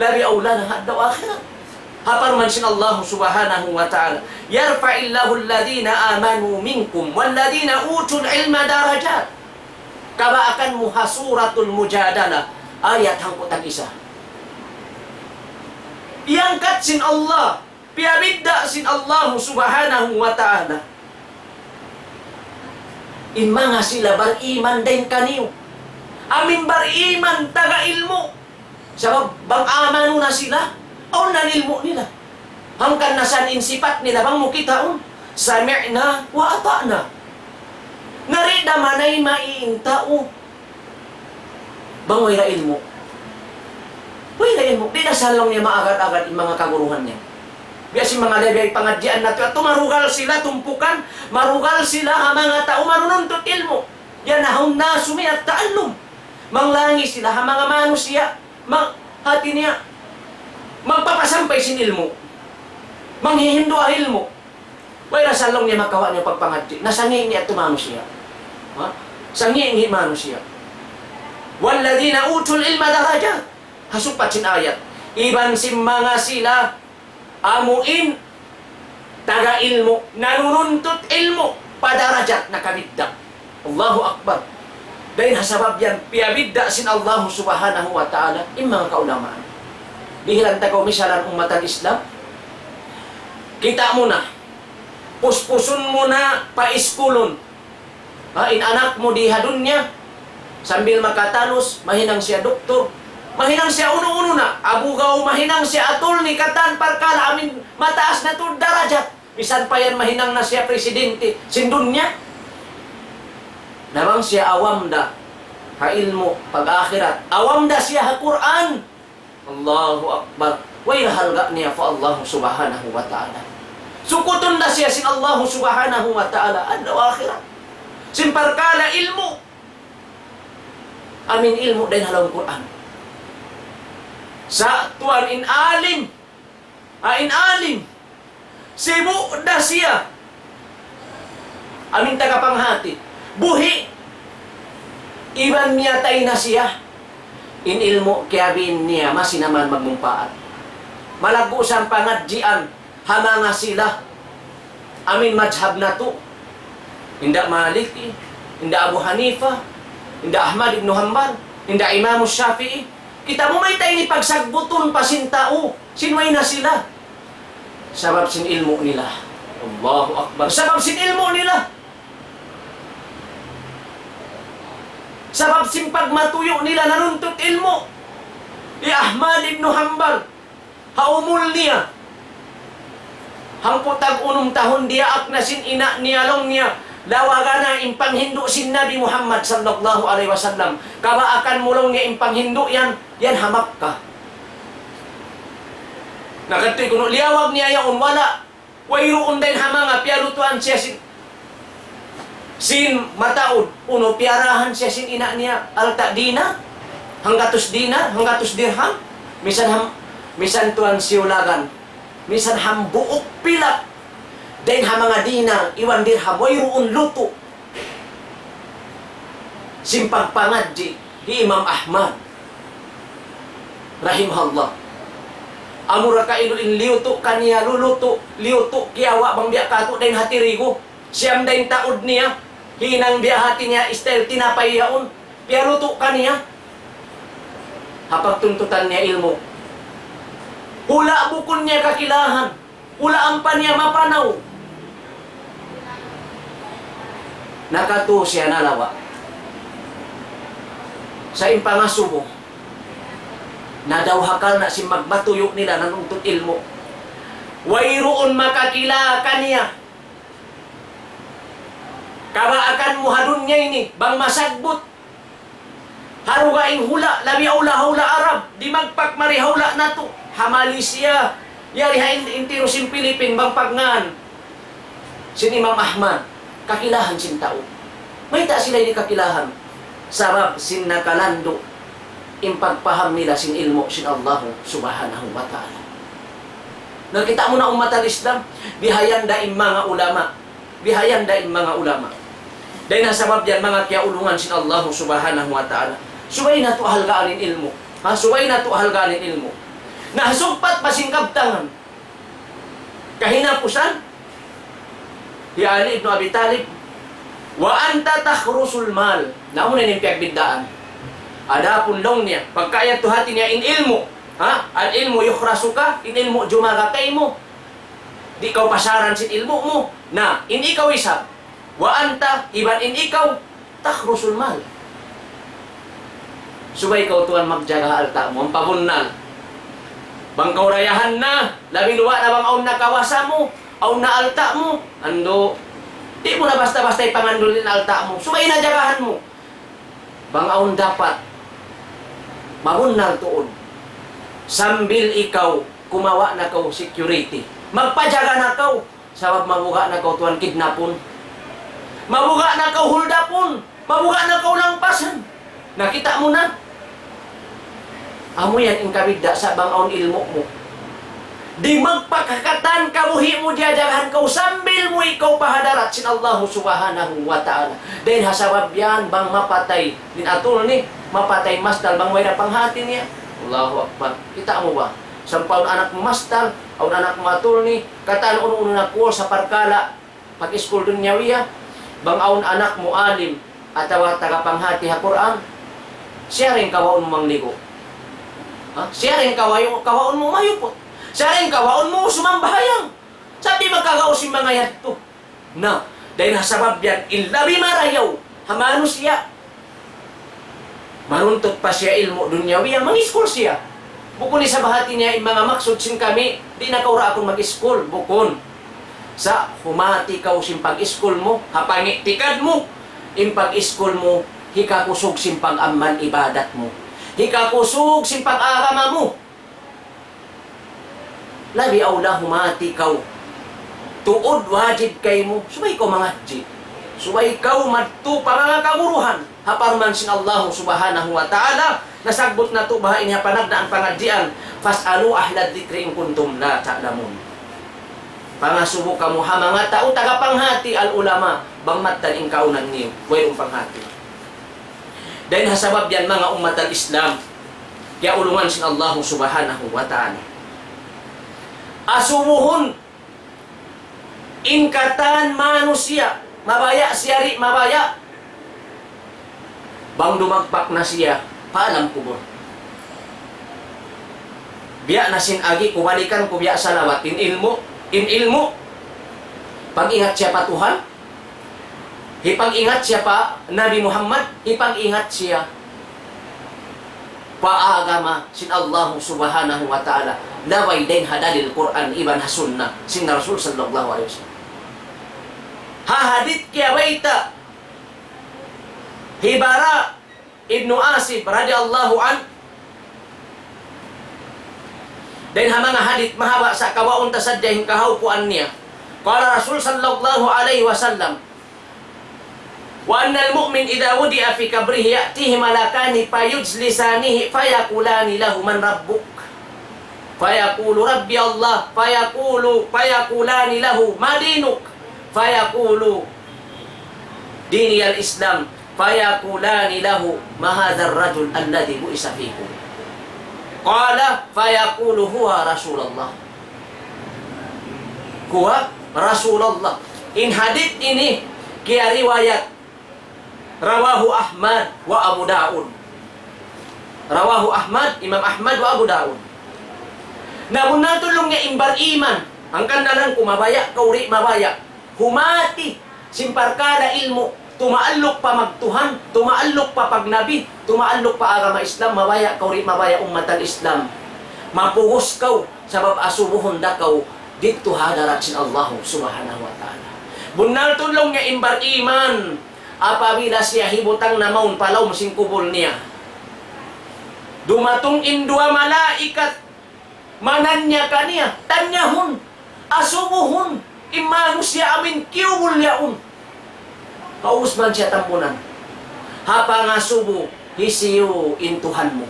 Labi awla na ha adlaw akhirat. Ha parman sin Allahu Subhanahu wa Ta'ala, يرفع الله الذين آمنوا منكم والذين أوتوا العلم درجات. Kabaakan mu ha Suratul Mujadalah, ayat hangpu' tag-isa. Iyangkat sin Allah, piyabidda' sin Allahu Subhanahu wa Ta'ala in manga sila bariman dayn kaniyu. Amu in bariman taga ilmu'. Sabab bang amanu na sila, awn na in ilmu' nila. Hangkan na sa in sipat nila bang mu kitaun, سمعنا وأطعنا. Na di' da manayma' in tau bang wayra ilmu'. Wayra ilmu'. Di' da sa laung niya maagad-agad in manga kaguruhan niya. Biya' sin manga labi pangadjian natu', atu marugal sila tumpukan, marugal sila ha manga tau manununtut ilmu'. ينهى الناس من التعلم. Manglangi sila ha manga manusiya', ma-, hati niya, magpapasampay sin ilmu'. Manghihindu' ha ilmu'. Wayra sa laung niya makawa' niya pagpangadji'. Na sangi' niya tu manusiya'. Ha? Sangi' niya manusiya'. والذين أوتوا العلم درجات. Ha supat sin ayat. Iban sin manga sila amu in taga ilmu', nanununtut ilmu', pa darajat nakabidda'. Allahu Akbar. Dayn ha sabab yan, piyabidda' sin Allahu Subhanahu wa Ta'ala in manga kaulamaan. Dihilan ta kaw misalan, ummat al-Islam. Kita' mu na, puspusun mu na pa iskulun. Ha, in anak mu di ha dunya, sambil makatalus, mahinang siya doktor, mahinang siya unu-unu na, abugaw, mahinang siya attorney, katan parkala' amin mataas na tuud darajat. Misan pa yan mahinang na siya presidente sin dunya. Na bang siya awam da ha ilmu' pag-akhirat, awam da siya ha Qur'an, Allahu Akbar. Way ra halga' niya pa Allah Subhanahu wa Ta'ala. Sukutun da siya sin Allah Subhanahu wa Ta'ala adlaw akhirat. Sin parkala' ilmu'. Amu in ilmu' dayn ha lawm Qur'an. Sa' tuwan in alim. Ha, in alim. Sibu' da siya. Amu in tagapanghati. Buhi'. Iban miyatay na siya. In ilmu' kiyabiin niya, masi na man magmumpaat. Malaggu' sa in pangadjian, ha manga sila. Amu in madhab natu'. Hinda Maliki, hinda Abu Hanifa, hinda Ahmad ibn Hanbal, hinda Imam Shafi'i. Kita' mu mayta' ini pagsagbutun pa sin tau, sin way na sila. Sabab sin ilmu' nila. Allahu Akbar. Sabab sin ilmu' nila. Sabab sin pagmatuyu' nila nanuntut ilmu'. Hi Ahmad ibn Hanbal, ha umul niya, hangpu' tag-unum tahun, diyaak na sin ina' niya, laung niya, lawaga na in panghindu' sin Nabi Muhammad sallallahu alayhi wasallam. Kabaakan mu, laung niya, in panghindu' yan, yan ha Makkah. Na kadtu kunu', liyawag niya yaun, wala'. Wayruun dayn ha manga piyalutuan siya sin, sin mataud. Unu, piyarahan siya sin ina' niya, alta' dinar, hanggatus dinar, hanggatus dirham, misan ham-, misan tuwan siyulagan, misan hambuuk pilak dayn ha manga dinar iban dirham, wayruun lutu'. Sin pagpangadji' hi Imam Ahmad, rahimahullah. Amura kailu in liyutu' kaniya, lulutu', liyutu' kiyawa' bang biya' katu' dayn ha tirigu. Siyam da in taud niya, hinang biya' hati niya, style tinapay yaun. Piyalutu' kaniya. Ha pagtuntutan niya ilmu'. Hula' bukun niya kakilahan. Hula' ampa niya mapanaw. Nakatu siya nalawa'. Sa' in pangasubu, nadawhakal na sin magmatuyu' nila nanuntut ilmu'. Wayruun makakila kaniya. Kabaakan mu ha dunya ini, bang masagbut ha dugaing hula', labi awla ha hula' Arab, dimagpak mari ha hula' natu', ha Malaysia, yari ha in-, intiru sin Philippine, bang pagngan sin Imam Ahmad, kakilahan sin tau. Mayta' sila ini kakilahan? Sabab sin nakalandu' in pagpaham nila sin ilmu' sin Allahu Subhanahu wa Ta'ala. Nakita' mu na, ummat al-Islam, bihayan da in manga ulama. Bihayan da in manga ulama. Dayn ha sabab yan, manga kiyaulungan sin Allahu Subhanahu wa Ta'ala, subay natu' halgaan in ilmu'. Ha, subay natu' halgaan in ilmu'. Na, sugpat pa sin kabtangan, kahinapusan, hi Ali ibn Abi Talib, وأنت تحرس المال. Na, amu na in piyagbiddaan. Adapun laung niya, pagka yadtu hati niya in ilmu', ha? العلم يحرسك, in ilmu' jumaga kaymu. Di' kaw pasaran sin ilmu' mu. Na, in ikaw isab, وأنت, iban in ikaw, تحرس المال. Subay kaw tuwan magjaga ha alta' mu, ampa bunnal. Bang kaw dayahan na, labi luba' na bang awn na kawasa mu, awn na alta' mu, andu', di' mu na basta-basta ipangandul in alta' mu. Subay na jagahan mu. Bang awn dapat, mabunnal tuud. Sambil ikaw, kumawa' na kaw security. Magpajaga na kaw. Sabab mabuga' na kaw tuwan kidnapun. Mabuga' na kaw huldapun. Mabuga' na kaw lampasan. Nakita' mu na? Amu yan in kabidda' sa' bang awn ilmu' mu. Di' magpakakatan kabuhi' mu, diyajagahan kaw sambil mu ikaw pa hadarat sin Allahu Subhanahu wa Ta'ala. Dayn ha sabab yan, bang mapatay in attorney, mapatay mastal, bang way na panghati niya. Allahu Akbar. Kita' mu ba? Sampay awn anak mu mastal, awn anak mu attorney, katan unu-unu na course ha parkala' pag-iskul dunyawiya, bang awn anak mu alim atawa taga panghati ha Qur'an, siya ra in kawaun mu mangligu. Ha? Siya ra in kawayu-, kawaun mu mayuput. Siya ra in kawaun mu sumambahayang. Sa' di' makagaus in manga yadtu. Na, dayn ha sabab yan, in labi marayaw ha manusiya', maruntut pa siya ilmu' dunyawiya, mangiskul siya. Bukun isab hati niya in manga maksud sin kami, di' na kaw raakun mag-iskul, bukun. Sa' humati kaw sin pag-iskul mu, ha pang'i'tikad mu, in pag-iskul mu, hikakusug sin pag-amal ibadat mu. Hikakusug sin pag-agama mu. Labi awla humati kaw. Tuud wajib kaymu, subay kaw mangadji'. Subay kaw madtu pa manga kaguruhan. Ha parman sin Allahu Subhanahu wa Ta'ala, nasabbut natu' baha' ini ha panagnaan pangadjian, فاسألوا أهل الذكر إن كنتم لا تعلمون. Pangasubu kamu ha manga tau taga panghati, al-ulama, bang mattan in kaawnan niyu, wayruun panghati. Dayn ha sabab yan, manga ummat al-Islam, kiyaulungan sin Allahu Subhanahu wa Ta'ala. Asubuhun in katan manusiya', mabaya' siya di' mabaya', bang dumagpak na siya pa alam kubul. Biya' na sin agi ku, balikan ku biya' salawat, in ilmu', in ilmu', pag-ingat siya pa Tuhan, hipag-ingat siya pa Nabi Muhammad, hipag-ingat siya pa agama sin Allahu Subhanahu wa Ta'ala, labay dayn ha dalil Qur'an iban ha sunnah sin Rasul sallallahu alayhi wasallam. Ha hadith kiyabayta' hi Bara' ibnu Azib radiyallahu anhu, dayn ha manga hadith mahaba' sa' kawaun ta sadja in kahaupuan niya. قال رسول صلى الله عليه وسلم: وأن المؤمن إذا وضع في قبره يأتيه ملكان فيجلسانه فيقولان له: من ربك؟ فيقول: ربي الله. فيقول، فيقولان له: ما دينك؟ فيقول: ديني الإسلام. فيقولان له: ما هذا الرجل الذي بعث فيكم؟ قال: فيقول: هو رسول الله. هو رسول الله. In hadith ini kiyariwayat, رواه أحمد وأبو داود. رواه أحمد, Imam Ahmad, وأبو داود. Na bunnal tuud laung niya in bariman, hangkan na laung ku mabaya' kaw di' mabaya', humati sin parkala' ilmu', tumaalluk pa magtuhan, tumaalluk pa pagnabi, tumaalluk pa agama Islam, mabaya' kaw di' mabaya' ummat al-Islam. Mapugus kaw, sabab asubuhun da kaw didtu ha hadarat sin Allahu Subhanahu wa Ta'ala. Bunnal tuud laung niya in bar-iman, apabila siya hibutang na mawn pa lawm sin kubul niya, dumatung in duwa malaikat, mananya kaniya, tanyahun, asubuhun, in manusiya' amu in kiyubul yaun. Kaus man siya tambunan. Ha pangasubu, hisiyu in Tuhan mu?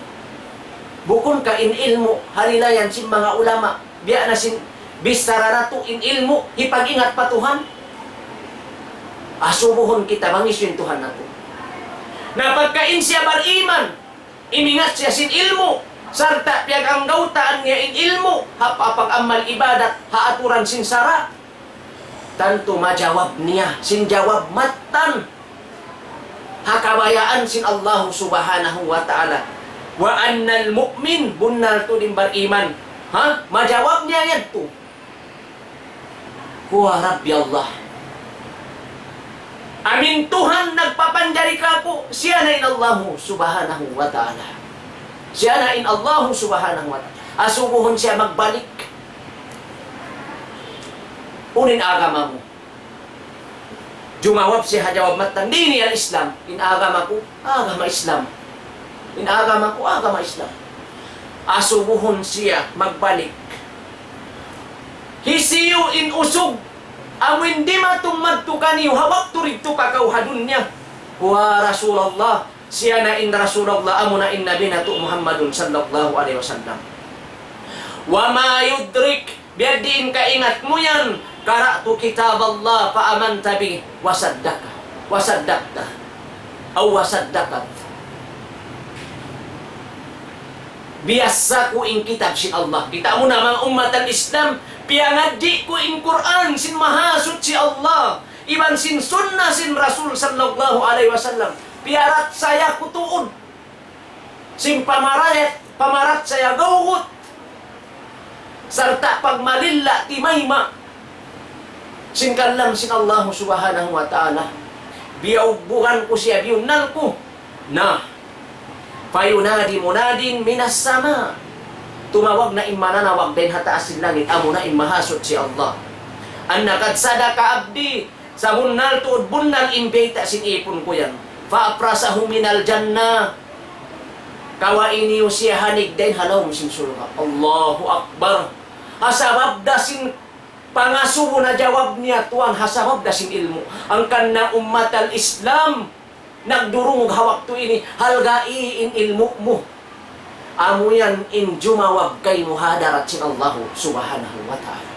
Bukun ka in ilmu', halilayan sin manga ulama, biya' na sin bichara natu' in ilmu', hipag-ingat pa Tuhan. Asubuhun kita bang hisiyu in Tuhan natu'. Na pagka in siya bar-iman, imingat siya sin ilmu', sarta' piyag-anggawtaan niya in ilmu', ha pa-, pag-amal ibadat, ha aturan sin sara', tantu majawab niya, sin jawab mattan, ha kabayaan sin Allahu Subhanahu wa Ta'ala. وأن المؤمن, bunnal tuud in bar-iman. Ha? Majawab niya yadtu. Huwa Rabbi Allah. Amu in Tuhan nagpapanjari kāku', siya na in Allahu Subhanahu wa Ta'ala. Siya na in Allahu Subhanahu wa Ta'ala. Asubuhun siya magbalik. Unu in agama mu? Jumawab siya ha jawab mattan, dini al-Islam. In agama ku, agama Islam. In agama ku, agama Islam. Asubuhun siya magbalik. Hisiyu in usug, amu in dimatung madtu kaniyu, ha waktu didtu pa kaw ha dunya? Huwa Rasulullah, siya na in Rasulullah, amu na in Nabi natu' Muhammadun sallallahu alayhi wasallam. وما يدريك, biya' diin kaingat mu yan, قرأت كتاب الله فآمنت به وصدقت، وصدقت، أو وصدقت. Biyassa ku in kitab sin Allah. Kita' mu na manga ummat al-Islam, piyangadji' ku in Qur'an sin Mahasuchi Allah, iban sin sunna sin Rasul sallallahu alayhi wasallam. Piyaratsaya ku tuud sin pamarayat, pamaratsaya gawgut, sarta' pagmalilla timayma' sin kalam sin Allahu Subhanahu wa Ta'ala. Biyaubugan ku siya, biyunnal ku. Na, فينادي مناد من السماء. Tumawag na in mananawag dayn ha taas sin langit, amu na in Mahasuchi Allah. أن قد صدق عبدي. Sabunnal tuud bunnal in bayta' sin ipun ku yan. فأفرشه من الجنة. Kawai niyu siya hanig dayn ha lawm sin surga'. Allahu Akbar. Ha sabab da sin pangasubu najawab niya tuwan, ha sabab da sin ilmu'. Hangkan na ummat al-Islam, nagdurungug ha waktu ini, halgai in ilmu' mu. Amu yan in jumawab kaymu ha hadarat sin Allahu Subhanahu wa Ta'ala.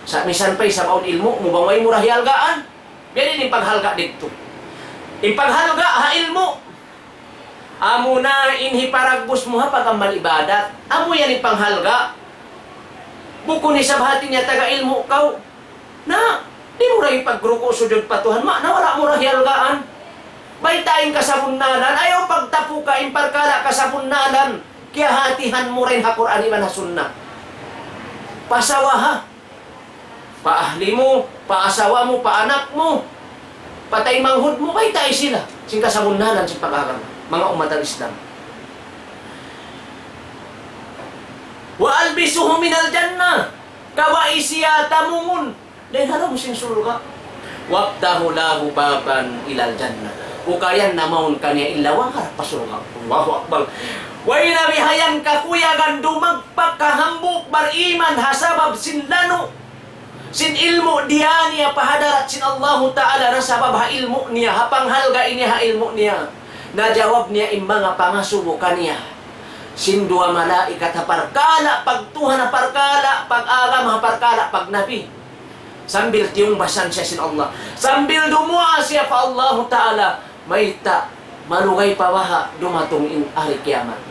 Sa' misan pa isab awn ilmu' mu, bang way mu da hiyalgaan, biya' diin in paghalga' didtu? In paghalga' ha ilmu', amu na in hiparagbus mu ha pag-amal ibadat. Amu yan in panghalga'. Bukun isab hati niya taga ilmu' kaw. Na, di' mu da hipagruku' sujud pa Tuhan, ma, na wala' mu da hiyalgaan. Bayta' in kasabunnalan, ayaw pagtapuka in parkala' kasabunnalan. Kiyahatihan mu da in ha Qur'an iban ha Sunnah. Pa asawa ha, pa ahli mu, pa asawa mu, pa anak mu, pa taymanghud mu, baytai sila sin kasabunnalan sin pag-agama, manga ummat al-Islam. وألبسه من الجنة. Kawai siya tamungun dayn ha lawm sin surga'. وافتح له بابا إلى الجنة. Ukayan na mawn kaniya in lawang harap pa surga'. Allahu Akbar. Way na bihayan kakuyagan dumagpak ha hambuuk bariman ha sabab sin lanu' sin ilmu' diyā niya pa hadarat sin Allahu Ta'ala, na sabab ha ilmu' niya, ha panghalga' niya ha ilmu' niya. Najawab niya in manga pangasubu kaniya sin duwa malaikat ha parkala' pagtuhan, ha parkala' pag-agama, ha parkala' pagnabi. Sambil tiyungbasan siya sin Allah. Sambil dumuwaa siya pa Allahu Ta'ala, mayta' malugay pa baha' dumatung in hari kiyamat.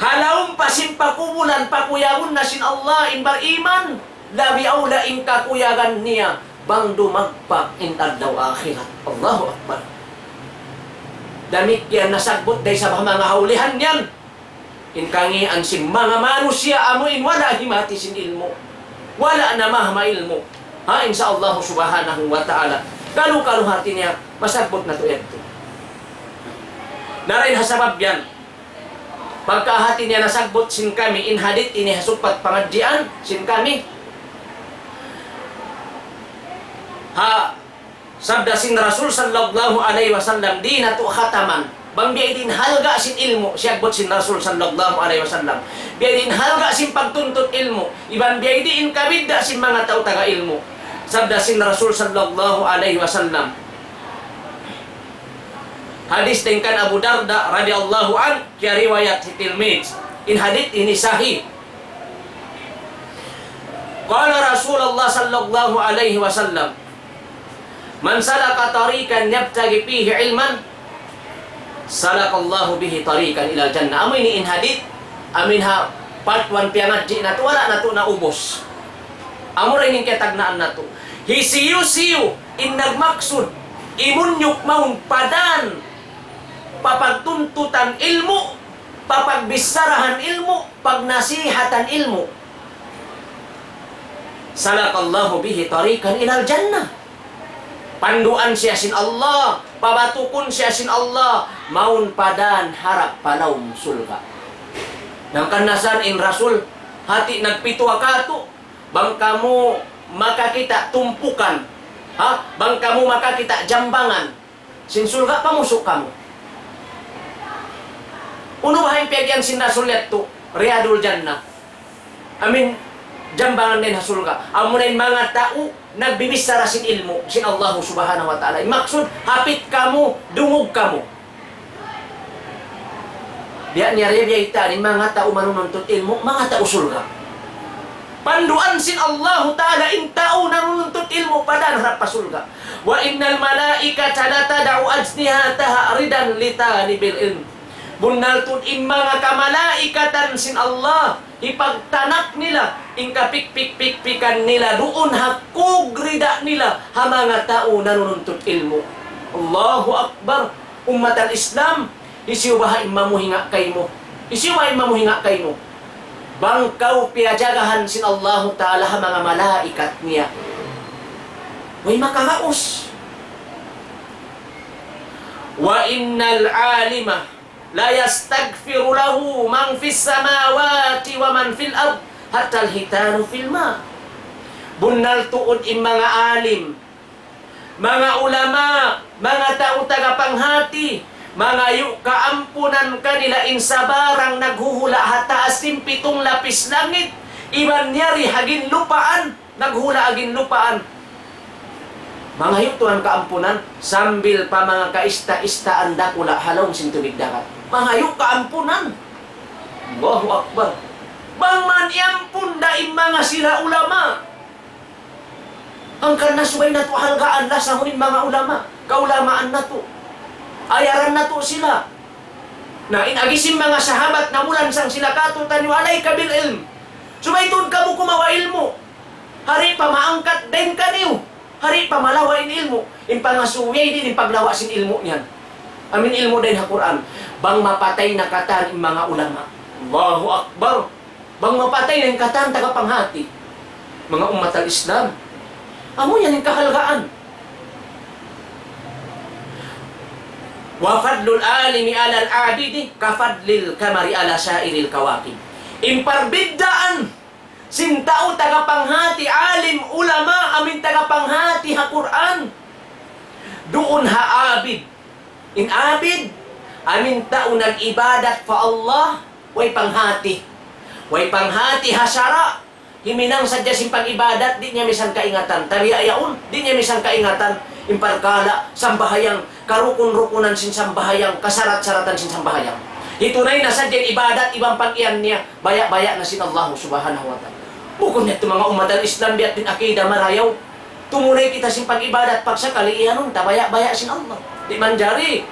Ha lawm pa sin pakubulan, pakuyagun na sin Allah in bariman, labi awla in kakuyagan niya bang dumagpak in adlaw akhirat. Allahu Akbar. Damikkiyan nasabbut da isab ha manga hawlihan yan. In kangīan sin manga manusiya' amu in wala' himati sin ilmu'. Wala' namahama ilmu'. Ha, insya Allah subhanahu wa ta'ala. Kalu-kalu hati niya, masabbut natu' yadtu. Na dayn ha sabab yan, pagka hati niya nasabbut sin kami, in hadith ini ha sugpat pangadjian sin kami. Ha, sabda sin Rasul sallallahu alayhi wasallam, di' natu' khataman. Bang biya' diin halga' sin ilmu', siyabbut sin Rasul sallallahu alayhi wasallam. Biya' diin halga' sin pagtuntut ilmu', iban biya' diin kabidda' sin manga tau taga ilmu'. Sabda sin Rasul sallallahu alayhi wasallam. Hadith dayn kan Abu Darda radiyallahu anhu, kiyariwayat hi Tirmidh. In hadith ini sahih. قال رسول الله صلى الله عليه وسلم: من سلك طريقا يبتغي فيه علما سلك الله به طريقا إلى الجنة. Amu ini in hadith, amu in ha part one piyangadji' natu', wala' natu' naubus. Amura ini in kiyatagnaan natu'. Hisiyu-siyu in nagmaksud, imunyuk mawn pa dan, pa pagtuntutan ilmu', pa pagbicharahan ilmu', pagnasihatan ilmu'. سلك الله به طريقا إلى الجنة. Panduan siya sin Allah, pabatukun siya sin Allah, mawn pa dan harap pa lawm surga'. Hangkan na sa in Rasul, hati nagpituwa katu', bang kamu makakita' tumpukan, ha? Bang kamu makakita' jambangan sin surga', pamusu' kamu. Unu baha' in piyag-iyan sin Rasul yadtu? Riyadul Jannah. Amuin jambangan dayn ha surga'. Amuna in manga tau nagbibichara sin ilmu' sin Allah Subhanahu wa Ta'ala. In maksud, hapit kamu, dungug kamu. Biya' niya ri, biya' ita, in manga tau manununtut ilmu', manga tau surga'. Panduan sin Allahu Ta'ala in tau nanununtut ilmu' pa dan harap pa surga'. وإن الملائكة لتضع أجنحتها رضا لطالب العلم. Bunnal tuud in manga kamalaikatan sin Allah, hipagtanak nila, in kapikpik-pikpikan nila, duun ha kug rida nila, ha manga tau nanununtut ilmu'. Allahu Akbar. Ummat al-Islam, hisiyu baha' in mamuhinga' kaymu? Hisiyu baha' in mamuhinga' kaymu? Bang kaw piyajagahan sin Allahu Ta'ala ha manga malaikat niya. Way makaraus. وإن العالم ليستغفر له من في السماوات ومن في الأرض حتى الحيتان في الماء. Bunnal tuud in manga alim, manga ulama, manga tau tagapanghati, mangayu' kaampunan kanila in sabarang naghuhula' ha taas sin pitung lapis langit, iban yari ha ginlupaan, naghula' ha ginlupaan. Mangayu' tuwan kaampunan, sambil pa manga kaista-istaan dakula' ha lawm sin tubig dagat. Mangayu' kaampunan. Allahu Akbar. Bang man iyampun da in manga sila ulama. Hangkan na subay natu' halgaan, lasahun in manga ulama. Kaulamaan natu'. Ayaran natu' sila. Na in agi sin manga sahabat namulansang sila kātu'niyu, عليك بالعلم. Subay tuud kamu kumawa' ilmu'. Hari pa maangkat dayn kaniyu. Hari pa malawa' in ilmu'. In pangasubu, yari diin in paglawa' sin ilmu' niyan. Amu in ilmu' dayn ha Qur'an. Bang mapatay na katan in manga ulama. Allahu Akbar. Bang mapatay na in katan tagapanghati. Manga ummat al-Islam. Amu yan in kahalgaan. وفضل العالم على العابد كفضل القمر على سائر الكواكب. In parbiddaan sin tau tagapanghati, alim, ulama, amu in tagapanghati ha Qur'an, duun ha abid. In abid, amu in tau nag-ibadat pa Allah, way panghati. Way panghati ha sara', himinang sadja sin pag-ibadat, di' niya misan kaingatan. Tabiya' yaun, di' niya misan kaingatan in parkala' sambahayang, karukun-rukunan sin sambahayang, kasarat-saratan sin sambahayang. Hitunay na sadja in ibadat iban pag-iyan niya, baya'-baya' na sin Allah Subhanahu wa Ta'ala. Bukun yadtu manga ummat al-Islam, biya' diin in akida marayaw. Tumunay kita sin pag-ibadat, pagsakali iyanun ta baya'-baya' sin Allah. Di' manjari.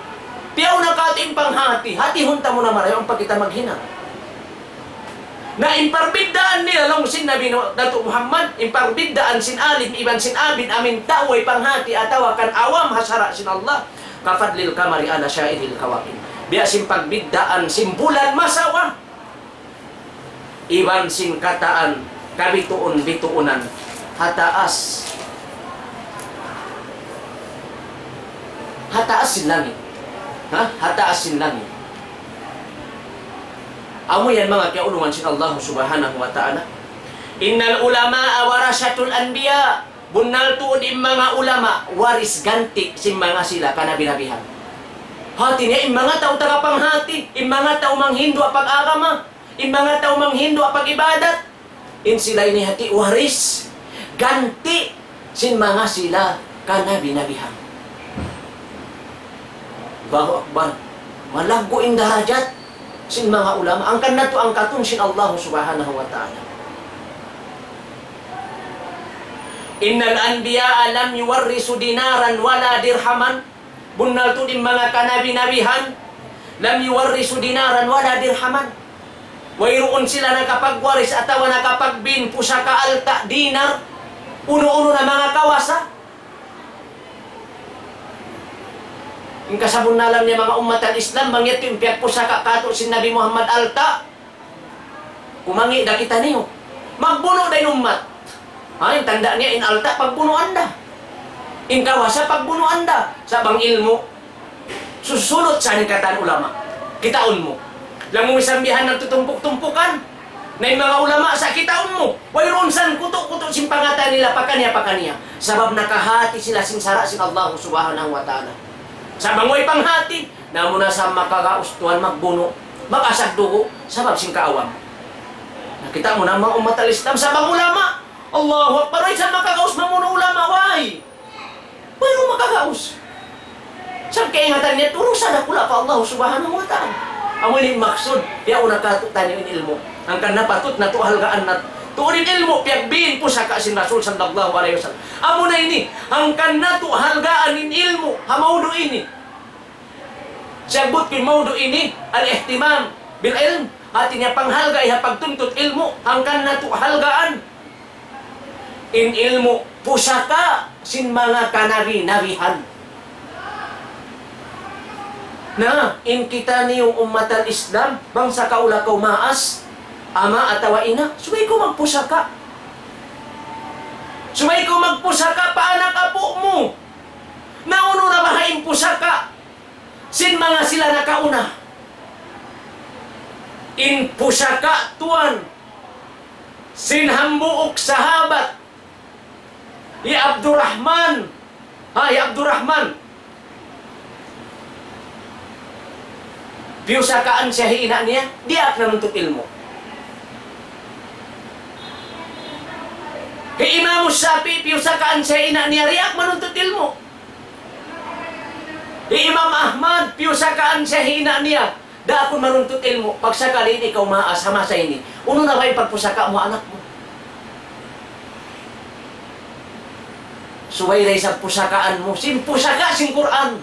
Tiyaw na katu' in panghati, hatihun ta muna marayaw ampa kita maghinang. Na in parbiddaan nila laung sin Nabi nu-, Datu' Muhammad, in parbiddaan sin alim iban sin abid, amu in tau way panghati atawa kan awam ha sara' sin Allah, كفضل القمر على سائر الكواكب. Biya' sin parbiddaan sin bulan masawa iban sin katan kabituun-bituunan ha taas Ha taas sin langit. Ha? Ha taas sin langit. Amu yan manga kiyaulungan sin Allah Subhanahu wa Ta'ala. إن العلماء ورثة الأنبياء. Bunnal tuud in manga ulama, waris ganti sin manga sila kanabi-nabihan. Hati niya, in manga tau taga panghati, in manga tau manghindu' ha pag-agama, in manga tau manghindu' ha pag-ibadat, in sila ini hati waris, ganti sin manga sila kanabi-nabihan. Allahu Akbar. Malaggu' in darajat sin manga ulama. Hangkan natu' angkatun sin Allah Subhanahu wa Ta'ala. إن الأنبياء لم يورثوا دينارا ولا درهما. Bunnal tuud in manga kanabi-nabihan, لم يورثوا دينارا ولا درهما. Wayruun sila nakapagwaris atawa nakapagbin pusaka alta', dinar, unu-unu na manga kawasa. In kasabunnalan niya manga ummat al-Islam, bang yadtu in piyagpusaka katu' sin Nabi Muhammad alta', kumangi' da kitaniyu. Magbunu' da in ummat. Ha, in tanda' niya in alta' pagbunuan da. In kawasa pagbunuan da. Sa' bang ilmu', susulut sa' in katan ulama. Kitaun mu. Laung mu misan bihan nagtutumpuk-tumpukan. Na in manga ulama sa' kitaun mu. Wayruun sangkutu'-kutu' sin pangatayan nila pakaniya-pakaniya. Sabab nakahati sila sin sara' sin Allah Subhanahu wa Ta'ala. Sa' bang way panghati, na amu na sa' makagaus tuwan magbunu', mag-asag dugu', sabab sin kaawam. Na kita' mu na manga ummat al-Islam, sabab ulama, Allahu Akbar, way sa' makagaus mamunu' ulama, way. Way mu makagaus. Sa' kaingatan niya, turun sa' dakula' pa Allah Subhanahu wa Ta'ala. Amu ini maksud, ya una katu' taniyu in ilmu'. Hangkan na patut natu' halgaan natu'. Tuud in ilmu', piyagbin pusaka sin Rasul sallallahu alayhi wasallam. Amu na ini, hangkan natu' halgaan in ilmu', ha mawdu' ini. Siyabbut ku in mawdu' ini, al-ihtimam bil ilm. Hati niya panghalga' ha pagtuntut ilmu', hangkan natu' halgaan in ilmu' pusaka sin manga kanabi-nabihan. Na, in kitaniyu ummat al-Islam, bang sakaula kaw maas, ama' atawa ina', subay kaw magpusaka. Subay kaw magpusaka pa anak apu' mu. Na unu na baha' in pusaka sin manga sila nakauna? In pusaka tuwan sin hambuuk sahabat, hi Abdurrahman. Ha, hi Abdurrahman. Piyusakaan siya hi ina' niya, diyaak nanuntut ilmu'. Hi Imam Shafi'i, piyusakaan siya hi ina' niya, diyaak manuntut ilmu'. Hi Imam Ahmad, piyusakaan siya hi ina' niya, diyaak manuntut ilmu'. Pagsakali ini kaw maas ha masa ini, unu na ba in pagpusaka mu anak mu? Subay da isab pusakaan mu sin pusaka sin Qur'an.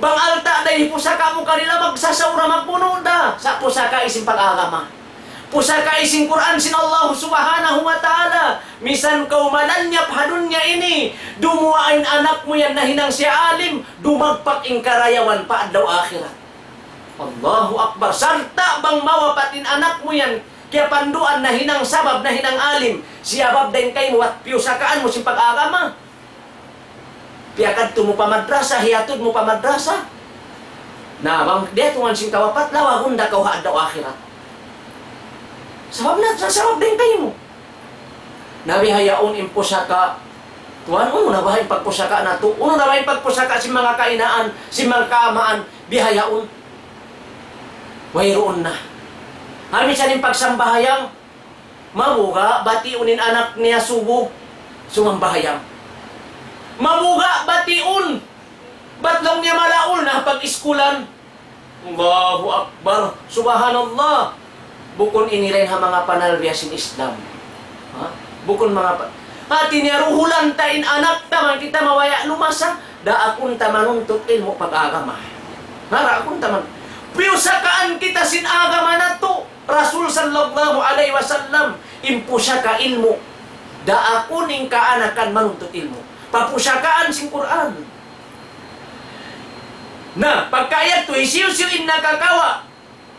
Bang alta' da in pusaka mu kanila, magsasaw da, magbunu' da. Sa' pusaka isin pag-agama. Pusaka isin Qur'an sin Allah Subhanahu wa Ta'ala. Misan kaw malanyap ha dunya ini, dumuwaa in anak mu yan nahinang siya alim, dumagpak in karayawan pa adlaw akhirat. Allahu Akbar. Sarta' bang mawapat in anak mu yan, kiyapanduan nahinang sabab, nahinang alim, siyabab dayn kaymu, at piyusakaan mu sin pag-agama. Piyakadtu mu pa madrasa, hiyatud mu pa madrasa. Na, bang diyatungan sin kawapat, lawagun da kaw ha adlaw akhirat. Sabab na, sa sabab dayn kaymu. Na bihaun in pusaka, tuwan, unu na baha' in pagpusaka natu'? Unu na baha' in pagpusaka sin manga kainaan, sin manga kaamaan, bihaun? Wayruun na. Amu sa in pagsambahayang, mabuga' batiun in anak niya subu, sumambahayang. Mabuga' batiun, bat laung niya malaul na pag-iskulan. Allahu Akbar. Subhanallah. Bukun ini dayn ha manga panalbiya sin Islam. Ha? Bukun manga pa-, hati niya ruhulan ta in anak ta, bang kita mabaya' lumasa, daakun ta manuntut ilmu' pag-agama. Ha, daakun ta man-, piyusakaan kita sin agama natu'. Rasul sallallahu alayhi wasallam, in pusaka ilmu', daakun in kaanakan manuntut ilmu'. Papusakaan sin Qur'an. Na, pagka yadtu, hisiyu-siyu in nakakawa'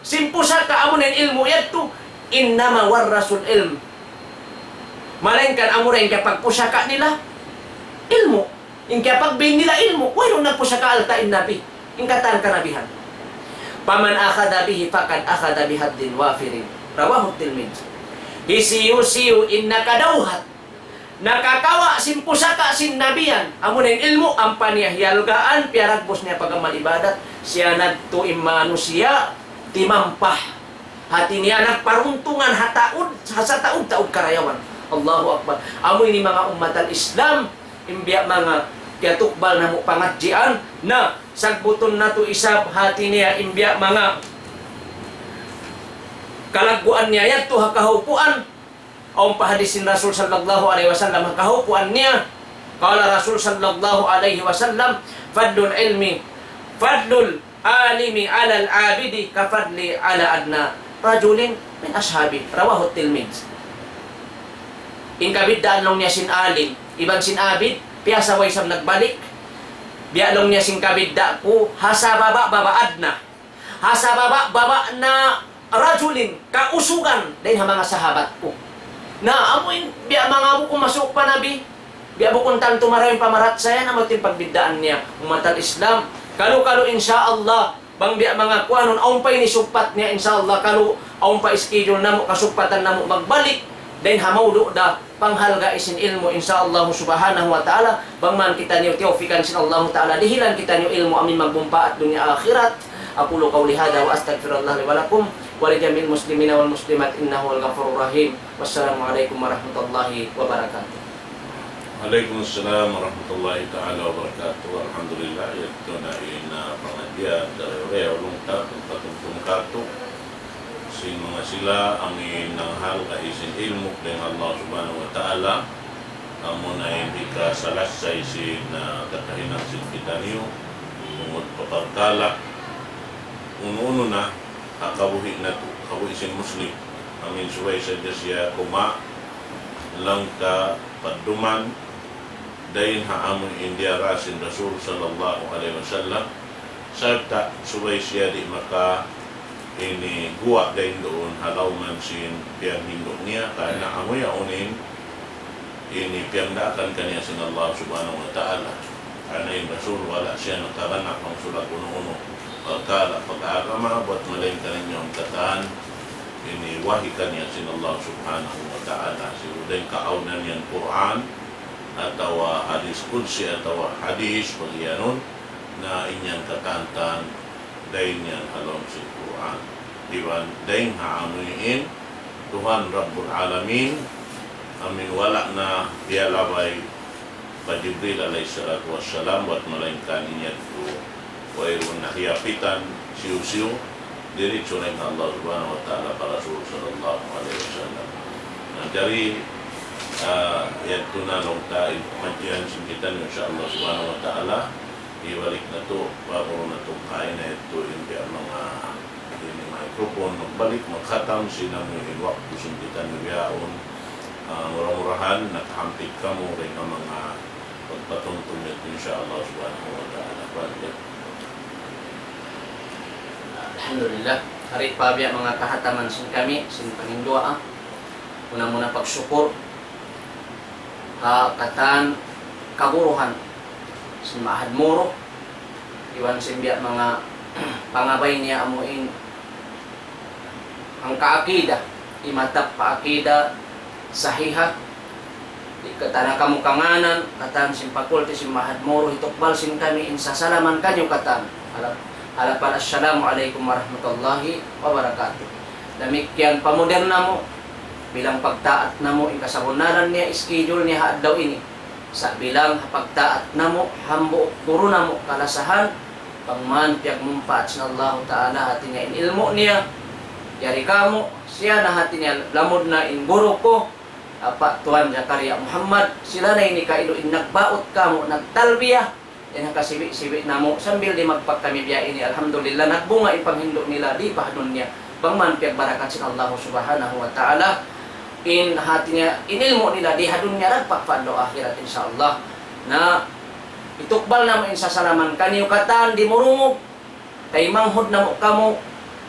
sin pusaka, amuna in ilmu' yadtu, إنما ورثوا العلم. Malaingkan amura in kiyapagpusaka nila, ilmu'. In kiyapagbin nila ilmu', wayruun nagpusaka alta' in Nabi. In katan kanabihan. فمن أخذ به فقد أخذ بحظ وافر. رواه الترمذي. Hisiyu-siyu in nakadawhat, nakakawa' sin pusaka sin Nabi yan, amu na in ilmu', ampa niya hiyalgaan, piyaragbus niya pag-amal ibadat, siya na yadtu in manusiya' timampah. Hati niya nagparuntungan ha taud, ha sataud-taud karayawan. Allahu Akbar. Amu ini manga ummat al-Islam, in biya' manga kiyatukbal namu' pangadjian, na sagbutun natu' isab hati niya in biya' manga kalagguan niya yadtu ha kahupuan. Awn pa hadis sin Rasul sallallahu alayhi wasallam ha kahupuan niya. قال رسول صلى الله عليه وسلم: فضل العلم، فضل العالم على العابد كفضلي على أدنى رجل من أصحابي. رواه الترمذي. In kabiddaan laung niya sin alim iban sin abid, piyasa way isab nagbalik. Biya' laung niya sin kabidda' ku, ha sababa'-baba' adna. Ha sababa'-baba' na rajulin, kausugan, dayn ha manga sahabat ku. Na, amu in, biya' manga bukun masuuk pa Nabi, biya' bukun tantu marayaw in pamarachaya, amu in pagbiddaan niya, ummat al-Islam. Kalu-kalu, insya Allah, bang biya' manga kuanun, awn pa ini sugpat niya, insya Allah, kalu, awn pa schedule namu', kasugpatan namu' magbalik, dayn ha mawdu' da, panghalga' sin ilmu', insya Allah subhanahu wa ta'ala, bang man kitaniyu tiyawfikan sin Allah ta'ala, dihilan kitaniyu ilmu' amu in magmumpaat dunya akhirat. أقول قولي هذا وأستغفر الله لي ولكم ولجميع المسلمين والمسلمات إنه هو الغفور الرحيم. والسلام عليكم ورحمة الله وبركاته. Alaykum assalam warahmatullahi ta'ala wabarakatuh. Alhamdulillah, yadtu na in, ah, pangadjian, dari Uriah Ulung ta, pagpatumtum katu'. Sin manga sila amu in nanghalga' sin ilmu' dayn ha Allah Subhanahu wa Ta'ala, amu na in hikasalassay sin, ah, kakahinang sin kitaniyu, tungud pa parkala', unu-unu na, ha kabuhi' natu', kabuhi' sin Muslim, amu in subay sadja siya kuma, langka, padduman, dayn ha amu in diyara sin Rasul sallallahu alayhi wasallam, sarta' subay siya di' maka ini guwa' dayn duun ha lawman sin piyanghindu' niya, karna' amu yaun in ini piyangdaakan kaniya sin Allah Subhanahu wa Ta'ala. Karna' in Rasul wala' siya nakaganap bang sulat unu-unu parkala' pag-agama, buwat malaingkan in yaun katan ini wahi kaniya sin Allah Subhanahu wa Ta'ala. Sibu' dayn kaawnan yan Qur'an, atawa hadis qudsi, atawa hadis, pag-iyanun, na in yan katantan, dayn yan ha lawm sin Qur'an. Iban dayn ha amu in Tuhan Rabbul Alamin, amu in wala' na piyalabay pa Jibril alayhi salatu wassalam, buwat malaingkan in yadtu wayruun na hiyapitan, siyu-siyu, diritsu na in Allah Subhanahu wa Ta'ala pa Rasul sallallahu alayhi wasallam. Na, jari, ah, yadtu na laung ta in pangadjian sin kitaniyu, insya Allah Subhanahu wa Ta'ala, hibalik natu', paguru natu' kaina yadtu in biya' manga ini microphone, magbalik, magkhatam sin amu in waktu sin kitaniyu yaun. Ah, mura-murahan, nakahampit kamu dayn ha manga pagpatumtum yadtu, insya Allah Subhanahu wa Ta'ala. Kuwan yan. Alhamdulillah. Hari pa biya' manga kahataman sin kami, sin panginduwaa. Muna-muna pagsukur ha katan kaguruhan sin Ma'had Moro, iban sin biya' manga pangabay niya amu in hangka akida, imatap pa akida sahiha. Di' katan kamu kanganan, katan sin faculty sin Ma'had Moro, hitukbal sin kami in sasalaman kaniyu katan. Halap-, halapal assalamu alaykum warahmatullahi wabarakatuh. Damikkiyan pa modern namu', bilang pagtaat namu', in kasabunnalan niya, schedule niya ha adlaw ini. Sa' bilang ha pagtaat namu', hambuuk guru namu' kalasahan, bang man piyagmumpaat sin Allahu Ta'ala hati niya in ilmu' niya, yari kamu, siya na hati niya lamud na in guru ku, Apa' Tuan Zakaria Muhammad, sila na ini kailu in nagbaut kamu', nagtalbiya, in ha kasibi'-sibi' namu', sambil dimagpak kami biya' ini, alhamdulillah, nagbunga in panghindu' nila di pa ha dunya. Bang man piyagbarakat sin Allahu Subhanahu wa Ta'ala, in hati niya, in ilmu' nila di ha dunya, dagpak pa adlaw akhirat, insya Allah. Na, itukbal namu' in sasalaman kaniyu katan di murungug, taymanghud namu' kamu',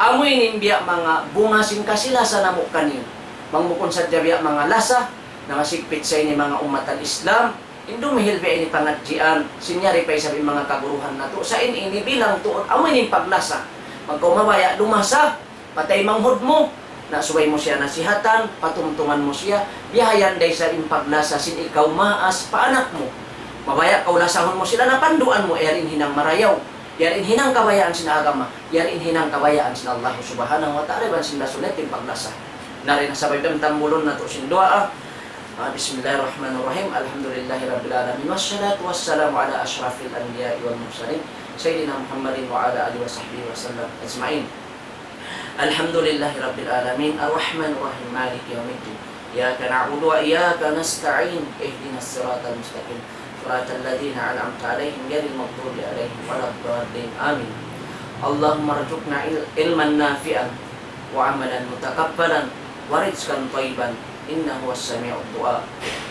amu ini in biya' manga bunga sin kasi-lasa namu' kaniyu. Bang bukun sadja biya' manga lasa, nangasigpit sa ini manga ummat al-Islam, In dumihil biya' ini pangadjian, sin yari pa isab in manga kaguruhan natu'. Sa' in ini bilang tuud, amu ini in paglasa. Bang kaw mabaya' lumasa, patay manghud mu, na subay mu siya nasihatan, patumtuman mu siya, biya' yan da isab in paglasa sin ikaw maas pa anak mu. Mabaya' kaw lasahun mu sila, na panduan mu, yari in hinang marayaw, yari in hinang kabayaan sin agama, yari in hinang kabayaan sin Allah Subhanahu wa Ta'ala, iban sin Rasul natu' in paglasa. Na rin sabab dam tambulun natu' sin duwaa. Ah, بسم الله الرحمن الرحيم. الحمد لله رب العالمين. والصلاة والسلام على أشرف الأنبياء والمرسلين. سيدنا محمد وعلى آله وصحبه وسلم أجمعين. الحمد لله رب العالمين. الرحمن الرحيم. مالك يوم الدين. إياك نعبد وإياك نستعين. اهدنا الصراط المستقيم. صراط الذين أنعمت عليهم غير المغضوب عليهم ولا الضالين. آمين. اللهم ارزقنا عل-، علما نافعا وعملا متقبلا ورزقا طيبا إنك سميع الدعاء.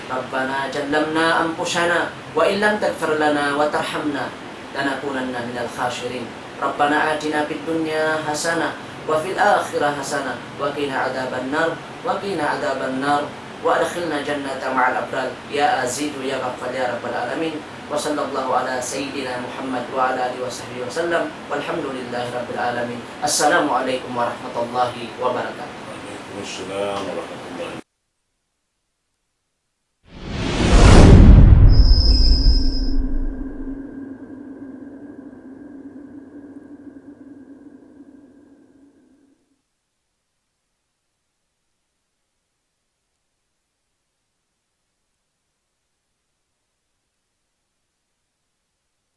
ربنا ظلمنا أنفسنا وإن لم تغفر لنا وترحمنا لنكونن من الخاسرين. ربنا آتنا في الدنيا حسنة وفي الآخرة حسنة وقنا عذاب النار، وقنا عذاب النار، وأدخلنا الجنة مع الأبرار، يا عزيز يا غفار يا رب العالمين. وصلى الله على سيدنا محمد وعلى آله وصحبه وسلم، والحمد لله رب العالمين. السلام عليكم ورحمة الله وبركاته. وعليكم السلام ورحمة